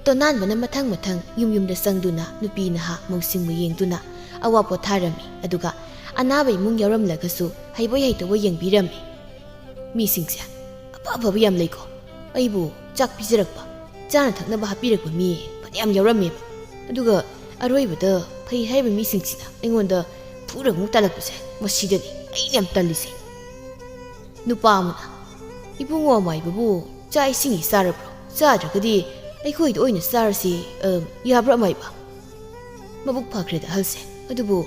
ꯇꯣꯅꯥꯟꯕꯅ ꯃꯊꯪ ꯃꯊꯪ ꯌꯨꯝ ꯌꯨꯝꯗ ꯆꯪꯗꯨꯅ ꯅꯨꯄꯤ ꯅꯍꯥ ꯃꯧꯁꯤꯡꯕꯨ ꯌꯦꯡꯗꯨꯅ ꯑꯋꯥ ꯄꯣꯊꯥꯔꯝꯃꯤ꯫ ꯑꯗꯨꯒ ꯑꯅꯥꯕ ꯏꯃꯨꯡ ꯌꯥꯎꯔꯝꯂꯒꯁꯨ ꯍꯩꯕꯣꯏ ꯍꯩꯇꯕꯣꯏ ꯌꯦꯡꯕꯤꯔꯝꯃꯤ꯫ ꯃꯤꯁꯤꯡꯁꯦ ꯑꯐ ꯑꯐꯕ ꯌꯥꯝ ꯂꯩꯀꯣ꯫ ꯑꯩꯕꯨ ꯆꯥꯛ ꯄꯤꯖꯔꯛꯄ, ꯆꯥꯅ ꯊꯛꯅꯕ ꯍꯥꯞꯄꯤꯔꯛꯄ ꯃꯤ ꯐꯅꯌꯥꯝ ꯌꯥꯎꯔꯝꯃꯦꯕ꯫ ꯑꯗꯨꯒ ꯑꯔꯣꯏꯕꯗ ꯐꯩ ꯍꯥꯏꯕ ꯃꯤꯁꯤꯡꯁꯤꯅ ꯑꯩꯉꯣꯟꯗ ꯐꯨꯔꯒ ꯑꯃꯨꯛ ꯇꯥꯜꯂꯛꯄꯁꯦ, ꯃꯁꯤꯗꯅꯤ ꯑꯩꯅ ꯌꯥꯝ ꯇꯜꯂꯤꯁꯦ꯫ ꯅꯨꯄꯥ ꯑꯃꯅ, "ꯏꯕꯨꯡꯉꯣ ꯑꯃꯥꯏꯕꯕꯨ ꯆꯥꯛ ꯏꯁꯤꯡꯗꯤ ꯆꯥꯔꯕ꯭ꯔꯣ? ꯆꯥꯗ꯭ꯔꯒꯗꯤ ꯑꯩꯈꯣꯏꯗ ꯑꯣꯏꯅ ꯆꯥꯔꯁꯤ, ꯑ, ꯌꯥꯕ꯭ꯔꯥ ꯑꯃꯥꯏꯕ?" ꯃꯕꯨꯛ ꯐꯈ꯭ꯔꯦꯗ ꯑꯍꯜꯁꯦ꯫ ꯑꯗꯨꯕꯨ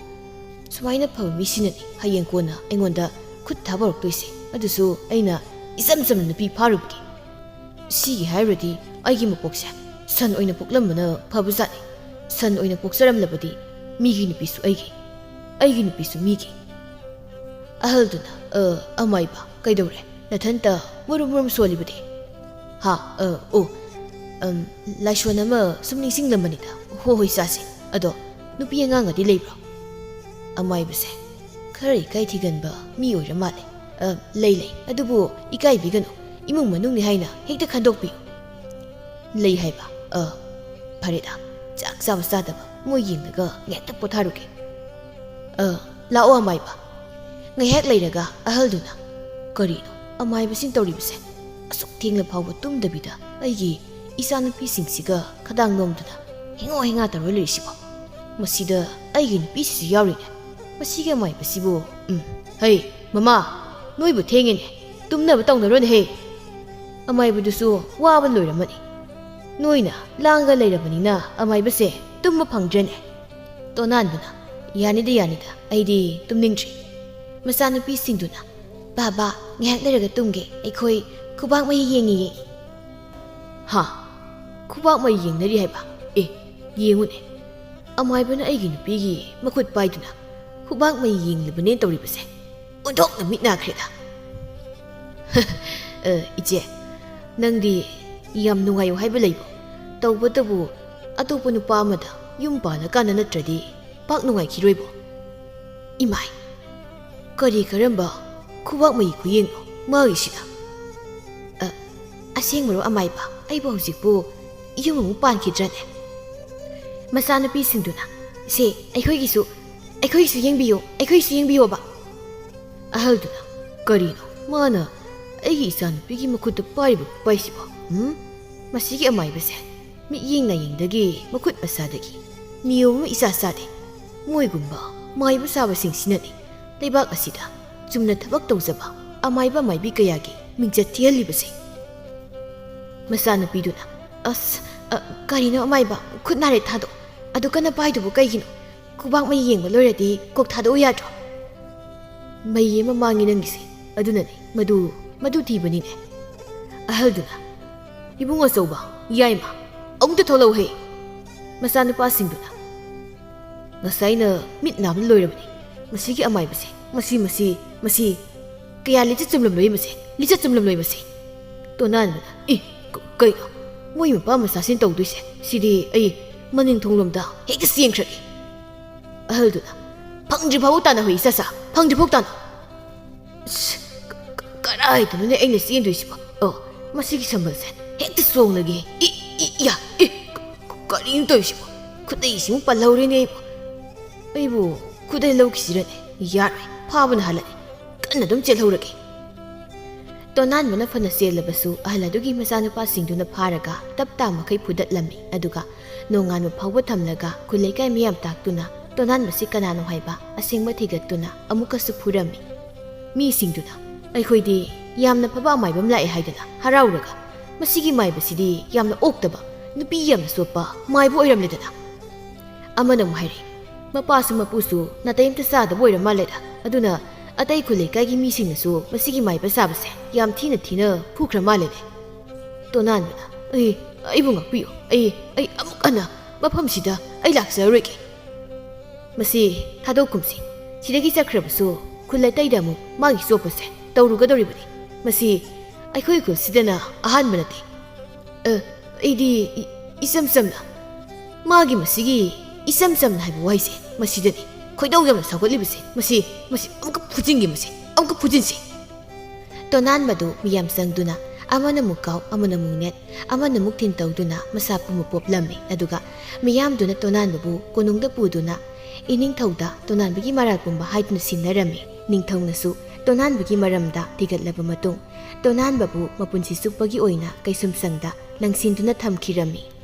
ꯁꯨꯃꯥꯏꯅ ꯐꯕ ꯃꯤꯁꯤꯅꯅꯤ ꯍꯌꯦꯡ ꯀꯣꯟꯅ ꯑꯩꯉꯣꯟꯗ ꯈꯨꯠ ꯊꯥꯕ ꯍꯧꯔꯛꯇꯣꯏꯁꯦ꯫ ꯑꯗꯨꯁꯨ ꯑꯩꯅ ꯏꯆꯝ ꯆꯝꯅ ꯅꯨꯄꯤ ꯐꯥꯔꯨꯕꯒꯤ꯫ ꯁꯤꯒꯤ ꯍꯥꯏꯔꯨꯔꯗꯤ ꯑꯩꯒꯤ ꯃꯄꯣꯛꯁꯦ ꯁꯟ ꯑꯣꯏꯅ ꯄꯣꯛꯂꯝꯕꯅ ꯐꯕꯖꯥꯠꯅꯤ꯫ ꯁꯟ ꯑꯣꯏꯅ ꯄꯣꯛꯆꯔꯝꯂꯕꯗꯤ ꯃꯤꯒꯤ ꯅꯨꯄꯤꯁꯨ ꯑꯩꯒꯤ, ꯑꯩꯒꯤ ꯅꯨꯄꯤꯁꯨ ꯃꯤꯒꯤ꯫ ꯑꯍꯜꯗꯨꯅ, "ꯑ, ꯑꯃꯥꯏꯕ, ꯀꯩꯗꯧꯔꯦ? ꯅꯊꯟꯇ ꯃꯨꯔꯨꯝ ꯃꯨꯔꯨꯝ ꯁꯣꯜꯂꯤꯕꯗꯤ?" "ꯍꯥ? ꯑ, ꯑꯣ, ꯑꯝ, ꯂꯥꯏꯁꯣꯟ ꯑꯃ ꯁꯨꯝ ꯅꯤꯡꯁꯤꯡꯂꯝꯕꯅꯤꯗ꯫ ꯍꯣ, ꯍꯣꯏ, ꯆꯥꯁꯦ꯫ ꯑꯗꯣ ꯅꯨꯄꯤ ꯑꯉꯥꯡꯒꯗꯤ ꯂꯩꯕ꯭ꯔꯣ? ꯑꯃꯥꯏꯕꯁꯦ ꯈꯔ ꯏꯀꯥꯏ ꯊꯤꯒꯟꯕ ꯃꯤ ꯑꯣꯏꯔ ꯃꯥꯜꯂꯦ꯫ "ꯑ, ꯂꯩ, ꯂꯩ꯫ ꯑꯗꯨꯕꯨ ꯏꯀꯥꯏꯕꯤꯒꯅꯨ꯫ ꯏꯃꯨꯡ ꯃꯅꯨꯡꯅꯤ ꯍꯥꯏꯅ ꯍꯦꯛꯇ ꯈꯟꯗꯣꯛꯄꯤꯌꯨ꯫" "ꯂꯩ ꯍꯥꯏꯕ? ꯑ, ꯐꯔꯦꯗ꯫ ꯆꯥꯛ ꯆꯥꯕ ꯆꯥꯗꯕ ꯃꯣꯏ ꯌꯦꯡꯂꯒ ꯉꯥꯏꯍꯥꯛꯇ ꯄꯣꯊꯥꯔꯨꯒꯦ꯫" "ꯑ, ꯂꯥꯛꯑꯣ ꯑꯃꯥꯏꯕ꯫" ꯉꯥꯏꯍꯥꯛ ꯂꯩꯔꯒ ꯑꯍꯜꯗꯨꯅ, "ꯀꯔꯤꯅꯣ ꯑꯃꯥꯏꯕꯁꯤꯡ ꯇꯧꯔꯤꯕꯁꯦ? ꯑꯁꯨꯛ ꯊꯦꯡꯂ ꯐꯥꯎꯕ ꯇꯨꯝꯗꯕꯤꯗ ꯑꯩꯒꯤ ꯏꯆꯥꯅꯨꯄꯤꯁꯤꯡꯁꯤꯒ ꯈꯗꯥꯡ ꯅꯣꯝꯗꯨꯅ ꯍꯦꯡꯉꯣ ꯍꯦꯡꯉꯥ ꯇꯧꯔ ꯂꯩꯔꯤꯁꯤꯕꯣ? ꯃꯁꯤꯗ ꯑꯩꯒꯤ ꯅꯨꯄꯤꯁꯤꯁꯨ ꯌꯥꯎꯔꯤꯅꯦ꯫ ꯃꯁꯤꯒꯤ ꯑꯃꯥꯏꯕꯁꯤꯕꯨ, ꯎꯝ꯫ ꯍꯩ, ꯃꯃꯥ, ꯅꯣꯏꯕꯨ ꯊꯦꯡꯉꯦꯅꯦ꯫ ꯇꯨꯝꯅꯕ ꯇꯧꯅꯔꯣꯅꯦꯍꯦ꯫" ꯑꯃꯥꯏꯕꯗꯨꯁꯨ ꯋꯥꯕ ꯂꯣꯏꯔꯝꯃꯅꯤ꯫ ꯅꯣꯏꯅ ꯂꯥꯡꯒ ꯂꯩꯔꯕꯅꯤꯅ ꯑꯃꯥꯏꯕꯁꯦ ꯇꯨꯝꯕ ꯐꯪꯗ꯭ꯔꯦꯅꯦ꯫ ꯇꯣꯅꯥꯟꯕꯅ, "ꯌꯥꯅꯤꯗ, ꯌꯥꯅꯤꯗ, ꯑꯩꯗꯤ ꯇꯨꯝꯅꯤꯡꯗ꯭ꯔꯤ꯫" ꯃꯆꯥꯅꯨꯄꯤꯁꯤꯡꯗꯨꯅ, "ꯕꯥꯕꯥ, ꯉꯥꯏꯍꯥꯛ ꯂꯩꯔꯒ ꯇꯨꯝꯒꯦ, ꯑꯩꯈꯣꯏ ꯈꯨꯕꯥꯛ ꯃꯩ ꯌꯦꯡꯉꯤꯌꯦ꯫" "ꯍꯥ? ꯈꯨꯕꯥꯛ ꯃꯩ ꯌꯦꯡꯅꯔꯤ ꯍꯥꯏꯕ? ꯑꯦ, ꯌꯦꯡꯉꯨꯅꯦ꯫ ꯑꯃꯥꯏꯕꯅ ꯑꯩꯒꯤ ꯅꯨꯄꯤꯒꯤ ꯃꯈꯨꯠ ꯄꯥꯏꯗꯨꯅ ꯈꯨꯕꯥꯛ ꯃꯩ ꯌꯦꯡꯂꯤꯕꯅꯦ ꯇꯧꯔꯤꯕꯁꯦ꯫ ꯑꯣꯟꯊꯣꯛꯅ ꯃꯤꯠ ꯅꯥꯈ꯭ꯔꯦꯗ꯫" "ꯑ, ꯏꯆꯦ, ꯅꯪꯗꯤ ꯌꯥꯝ ꯅꯨꯡꯉꯥꯏꯌꯨ ꯍꯥꯏꯕ ꯂꯩꯕꯣ? ꯇꯧꯕꯇꯕꯨ ꯑꯇꯣꯞꯄ ꯅꯨꯄꯥ ꯑꯃꯗ ꯌꯨꯝ ꯄꯥꯜꯂꯀꯥꯟꯗ ꯅꯠꯇ꯭ꯔꯗꯤ ꯄꯥꯛ ꯅꯨꯡꯉꯥꯏꯈꯤꯔꯣꯏꯕꯣ꯫" "ꯏꯃꯥꯏ, ꯀꯔꯤ ꯀꯔꯝꯕ ꯈꯨꯕꯥꯛ ꯃꯩ ꯈꯨꯌꯦꯡꯅꯣ ꯃꯥꯒꯤꯁꯤꯅ?" "ꯑ, ꯑꯁꯦꯡꯕꯔꯣ ꯑꯃꯥꯏꯕ? ꯑꯩꯕꯨ ꯍꯧꯖꯤꯛꯄꯨ ꯌꯨꯝ ꯑꯃꯨꯛ ꯄꯥꯟꯈꯤꯗ꯭ꯔꯅꯦ?" ꯃꯆꯥꯅꯨꯄꯤꯁꯤꯡꯗꯨꯅ, "ꯁꯦ, ꯑꯩꯈꯣꯏꯒꯤꯁꯨ, ꯑꯩꯈꯣꯏꯒꯤꯁꯨ ꯌꯦꯡꯕꯤꯌꯣ, ꯑꯩꯈꯣꯏꯒꯤꯁꯨ ꯌꯦꯡꯕꯤꯌꯣꯕ꯫" ꯑꯍꯜꯗꯨꯅ, "ꯀꯔꯤꯅꯣ ꯃꯥꯅ ꯑꯩꯒꯤ ꯏꯆꯥꯅꯨꯄꯤꯒꯤ ꯃꯈꯨꯠꯇ ꯄꯥꯏꯔꯤꯕ ꯈꯨꯄꯥꯏꯁꯤꯕꯣ? ꯎꯝ? ꯃꯁꯤꯒꯤ ꯑꯃꯥꯏꯕꯁꯦ ꯃꯤꯠꯌꯦꯡ ꯅꯥꯌꯦꯡꯗꯒꯤ, ꯃꯈꯨꯠ ꯃꯁꯥꯗꯒꯤ ꯅꯤꯌꯣꯝ ꯑꯃ ꯏꯆꯥ ꯆꯥꯗꯦ꯫ ꯃꯣꯏꯒꯨꯝꯕ ꯃꯥꯏꯕ ꯁꯥꯕꯁꯤꯡꯁꯤꯅꯅꯤ ꯂꯩꯕꯥꯛ ꯑꯁꯤꯗ ꯆꯨꯝꯅ ꯊꯕꯛ ꯇꯧꯖꯕ ꯑꯃꯥꯏꯕ ꯃꯥꯏꯕꯤ ꯀꯌꯥꯒꯤ ꯃꯤꯡꯆꯠ ꯊꯤꯍꯜꯂꯤꯕꯁꯦ꯫" ꯃꯆꯥꯅꯨꯄꯤꯗꯨꯅ, "ꯑꯁ, ꯑ, ꯀꯔꯤꯅꯣ ꯑꯃꯥꯏꯕ? ꯈꯨꯠ ꯅꯥꯔꯦ, ꯊꯥꯗꯣꯛ꯫ ꯑꯗꯨ ꯀꯟꯅ ꯄꯥꯏꯗꯨꯕꯨ ꯀꯩꯒꯤꯅꯣ? ꯈꯨꯕꯥꯛ ꯃꯩ ꯌꯦꯡꯕ ꯂꯣꯏꯔꯗꯤ ꯀꯣꯛ ꯊꯥꯗꯣꯛꯎ ꯌꯥꯗ꯭ꯔꯣ?" "ꯃꯩ ꯑꯃ ꯃꯥꯡꯉꯤ ꯅꯪꯒꯤꯁꯦ꯫ ꯑꯗꯨꯅꯅꯦ, ꯃꯗꯨ, ꯃꯗꯨ ꯊꯤꯕꯅꯤꯅꯦ꯫" ꯑꯍꯜꯗꯨꯅ, "ꯏꯕꯨꯡ ꯑꯆꯧꯕ, ꯌꯥꯏꯃ, ꯑꯃꯨꯛꯇ ꯊꯣꯛꯂꯛꯎꯍꯦ꯫" ꯃꯆꯥꯅꯨꯄꯥꯁꯤꯡꯗꯨꯅ, "ꯉꯁꯥꯏꯅ ꯃꯤꯠ ꯅꯥꯕꯅ ꯂꯣꯏꯔꯕꯅꯤ꯫ ꯃꯁꯤꯒꯤ ꯑꯃꯥꯏꯕꯁꯦ, ꯃꯁꯤ, ꯃꯁꯤ, ꯃꯁꯤ ꯀꯌꯥ ꯂꯤꯆꯠ ꯆꯨꯝꯂꯝꯂꯣꯏ ꯃꯁꯦ, ꯂꯤꯆꯠ ꯆꯨꯝꯂꯝꯂꯣꯏ ꯃꯁꯦ꯫" ꯇꯣꯅꯥꯟꯕꯅ, "ꯏ, ꯀ-, ꯀꯩꯅꯣ? ꯃꯣꯏ ꯃꯄꯥ ꯃꯆꯥꯁꯤꯅ ꯇꯧꯗꯣꯏꯁꯦ? ꯁꯤꯗꯤ ꯑꯩ ꯃꯅꯤꯡ ꯊꯣꯡꯂꯣꯝꯗ ꯍꯦꯛꯇ ꯆꯦꯟꯈ꯭ꯔꯒꯦ꯫" ꯑꯍꯜꯗꯨꯅ, "ꯐꯪꯗ꯭ꯔꯤ ꯐꯥꯎ ꯇꯥꯟꯅꯍꯨꯏ ꯏꯆꯥꯁꯥ, ꯐꯪꯗ꯭ꯔꯤ ꯐꯥꯎ ꯇꯥꯟꯅ"꯫ ꯑꯁ, ꯀ-, ꯀ-, ꯀꯗꯥꯏꯗꯅꯣꯅꯦ ꯑꯩꯅ ꯆꯦꯟꯗꯣꯏꯁꯤꯕꯣ? ꯑꯣ, ꯃꯁꯤꯒꯤ ꯁꯝꯕꯜꯁꯦ ꯍꯦꯛꯇ ꯆꯣꯡꯂꯒꯦ꯫ ꯏ, ꯏ, ꯌꯥ, ꯏ, ꯀ-, ꯀ-, ꯀꯔꯤꯅꯣ ꯇꯧꯔꯤꯁꯤꯕꯣ? ꯈꯨꯗꯩꯁꯤꯃꯨꯛ ꯄꯜꯍꯧꯔꯦꯅꯦ ꯑꯩꯕꯨ꯫ ꯑꯩꯕꯨ ꯈꯨꯗꯩ ꯂꯧꯈꯤꯁꯤꯔꯅꯦ? ꯌꯥꯔꯣꯏ, ꯐꯥꯕꯅ ꯍꯥꯜꯂꯅꯤ꯫ ꯀꯟꯅ ꯑꯗꯨꯝ ꯆꯦꯜꯍꯧꯔꯒꯦ꯫ ꯇꯣꯅꯥꯟꯕꯅ ꯐꯅ ꯆꯦꯜꯂꯕꯁꯨ ꯑꯍꯜ ꯑꯗꯨꯒꯤ ꯃꯆꯥꯅꯨꯄꯥꯁꯤꯡꯗꯨꯅ ꯐꯥꯔꯒ ꯇꯞꯇꯥ ꯃꯈꯩ ꯐꯨꯗꯠꯂꯝꯃꯤ꯫ ꯑꯗꯨꯒ ꯅꯣꯡꯉꯥꯟꯕ ꯐꯥꯎꯕ ꯊꯝꯂꯒ ꯈꯨꯜ ꯂꯩꯀꯥꯏ ꯃꯤꯌꯥꯝ ꯇꯥꯛꯇꯨꯅ ꯇꯣꯅꯥꯟꯕꯁꯤ ꯀꯅꯥꯅꯣ ꯍꯥꯏꯕ ꯑꯁꯦꯡꯕ ꯊꯤꯒꯠꯇꯨꯅ ꯑꯃꯨꯛꯀꯁꯨ ꯐꯨꯔꯝꯃꯤ꯫ ꯃꯤꯁꯤꯡꯗꯨꯅ, "ꯑꯩꯈꯣꯏꯗꯤ ꯌꯥꯝꯅ ꯐꯕ ꯑꯃꯥꯏꯕ ꯑꯃ ꯂꯥꯛꯑꯦ ꯍꯥꯏꯗꯅ ꯍꯔꯥꯎꯔꯒ, ꯃꯁꯤꯒꯤ ꯃꯥꯏꯕꯁꯤꯗꯤ ꯌꯥꯝꯅ ꯑꯣꯛꯇꯕ, ꯅꯨꯄꯤ ꯌꯥꯝꯅ ꯆꯣꯞꯄ ꯃꯥꯏꯕ ꯑꯣꯏꯔꯝꯂꯦꯗꯅ"꯫ ꯑꯃꯅ ꯑꯃꯨꯛ ꯍꯥꯏꯔꯛꯏ, "ꯃꯄꯥꯁꯨ ꯃꯄꯨꯁꯨ ꯅꯥꯇꯩ ꯑꯝꯇ ꯆꯥꯗꯕ ꯑꯣꯏꯔ ꯃꯥꯜꯂꯦꯗ꯫ ꯑꯗꯨꯅ ꯑꯇꯩ ꯈꯨꯜ ꯂꯩꯀꯥꯏꯒꯤ ꯃꯤꯁꯤꯡꯅꯁꯨ ꯃꯁꯤꯒꯤ ꯃꯥꯏꯕ ꯆꯥꯕꯁꯦ ꯌꯥꯝ ꯊꯤꯅ ꯊꯤꯅ ꯐꯨꯈ꯭ꯔ ꯃꯥꯜꯂꯦꯅꯦ"꯫ ꯇꯣꯅꯥꯟꯕꯅ, "ꯑꯩ, ꯑꯩꯕꯨ ꯉꯥꯛꯄꯤꯌꯨ꯫ ꯑꯩ, ꯑꯩ ꯑꯃꯨꯛ ꯍꯟꯅ ꯃꯐꯝꯁꯤꯗ ꯑꯩ ꯂꯥꯛꯆꯔꯔꯣꯏꯒꯦ"꯫ "ꯃꯁꯤ ꯊꯥꯗꯣꯛꯀꯨꯝꯁꯤ꯫ ꯁꯤꯗꯒꯤ ꯆꯠꯈ꯭ꯔꯕꯁꯨ ꯈꯨꯜ ꯑꯇꯩꯗ ꯑꯃꯨꯛ ꯃꯥꯒꯤ ꯆꯣꯞꯄꯁꯦ ꯇꯧꯔꯨꯒꯗꯧꯔꯤꯕꯅꯤ꯫ ꯃꯁꯤ ꯑꯩꯈꯣꯏ ꯈꯨꯜꯁꯤꯗꯅ ꯑꯍꯥꯟꯕ ꯅꯠꯇꯦ"꯫ "ꯑ, ꯑꯩꯗꯤ ꯏ-, ꯏꯆꯝ ꯆꯝꯅ"꯫ ꯃꯥꯒꯤ ꯃꯁꯤꯒꯤ "ꯏꯆꯝ ꯆꯝꯅ" ꯍꯥꯏꯕ ꯋꯥꯍꯩꯁꯦ ꯃꯁꯤꯗꯅꯤ ꯈꯣꯏꯗꯧ ꯌꯥꯝꯅ ꯁꯥꯎꯒꯠꯂꯤꯕꯁꯦ꯫ ꯃꯁꯤ, ꯃꯁꯤ ꯑꯃꯨꯛꯀ ꯐꯨꯖꯤꯟꯒꯦ, ꯃꯁꯤ ꯑꯃꯨꯛꯀ ꯐꯨꯖꯤꯟꯁꯤ꯫ ꯇꯣꯅꯥꯟꯕꯗꯨ ꯃꯤꯌꯥꯝ ꯆꯪꯗꯨꯅ ꯑꯃꯅ ꯑꯃꯨꯛ ꯀꯥꯎ, ꯑꯃꯅ ꯑꯃꯨꯛ ꯅꯦꯠ, ꯑꯃꯅ ꯑꯃꯨꯛ ꯊꯤꯟ ꯇꯧꯗꯨꯅ ꯃꯁꯥ ꯄꯨꯝꯕ ꯄꯣꯞꯂꯝꯃꯤ꯫ ꯑꯗꯨꯒ ꯃꯤꯌꯥꯝꯗꯨꯅ ꯇꯣꯅꯥꯟꯕꯕꯨ ꯀꯣꯅꯨꯡꯗ ꯄꯨꯗꯨꯅ ꯏꯅꯤꯡꯊꯧꯗ ꯇꯣꯅꯥꯟꯕꯒꯤ ꯃꯔꯥꯜ ꯄꯨꯝꯕ ꯍꯥꯏꯗꯨꯅ ꯁꯤꯟꯅꯔꯝꯃꯤ꯫ ꯅꯤꯡꯊꯧꯅꯁꯨ ꯇꯣꯅꯥꯟꯕꯒꯤ ꯃꯔꯝꯗ ꯊꯤꯒꯠꯂꯕ ꯃꯇꯨꯡ ꯇꯣꯅꯥꯟꯕꯕꯨ ꯃꯄꯨꯟꯁꯤ ꯆꯨꯞꯄꯒꯤ ꯑꯣꯏꯅ ꯀꯩꯁꯨꯝꯁꯪꯗ ꯂꯪꯁꯤꯟꯗꯨꯅ ꯊꯝꯈꯤꯔꯝꯃꯤ꯫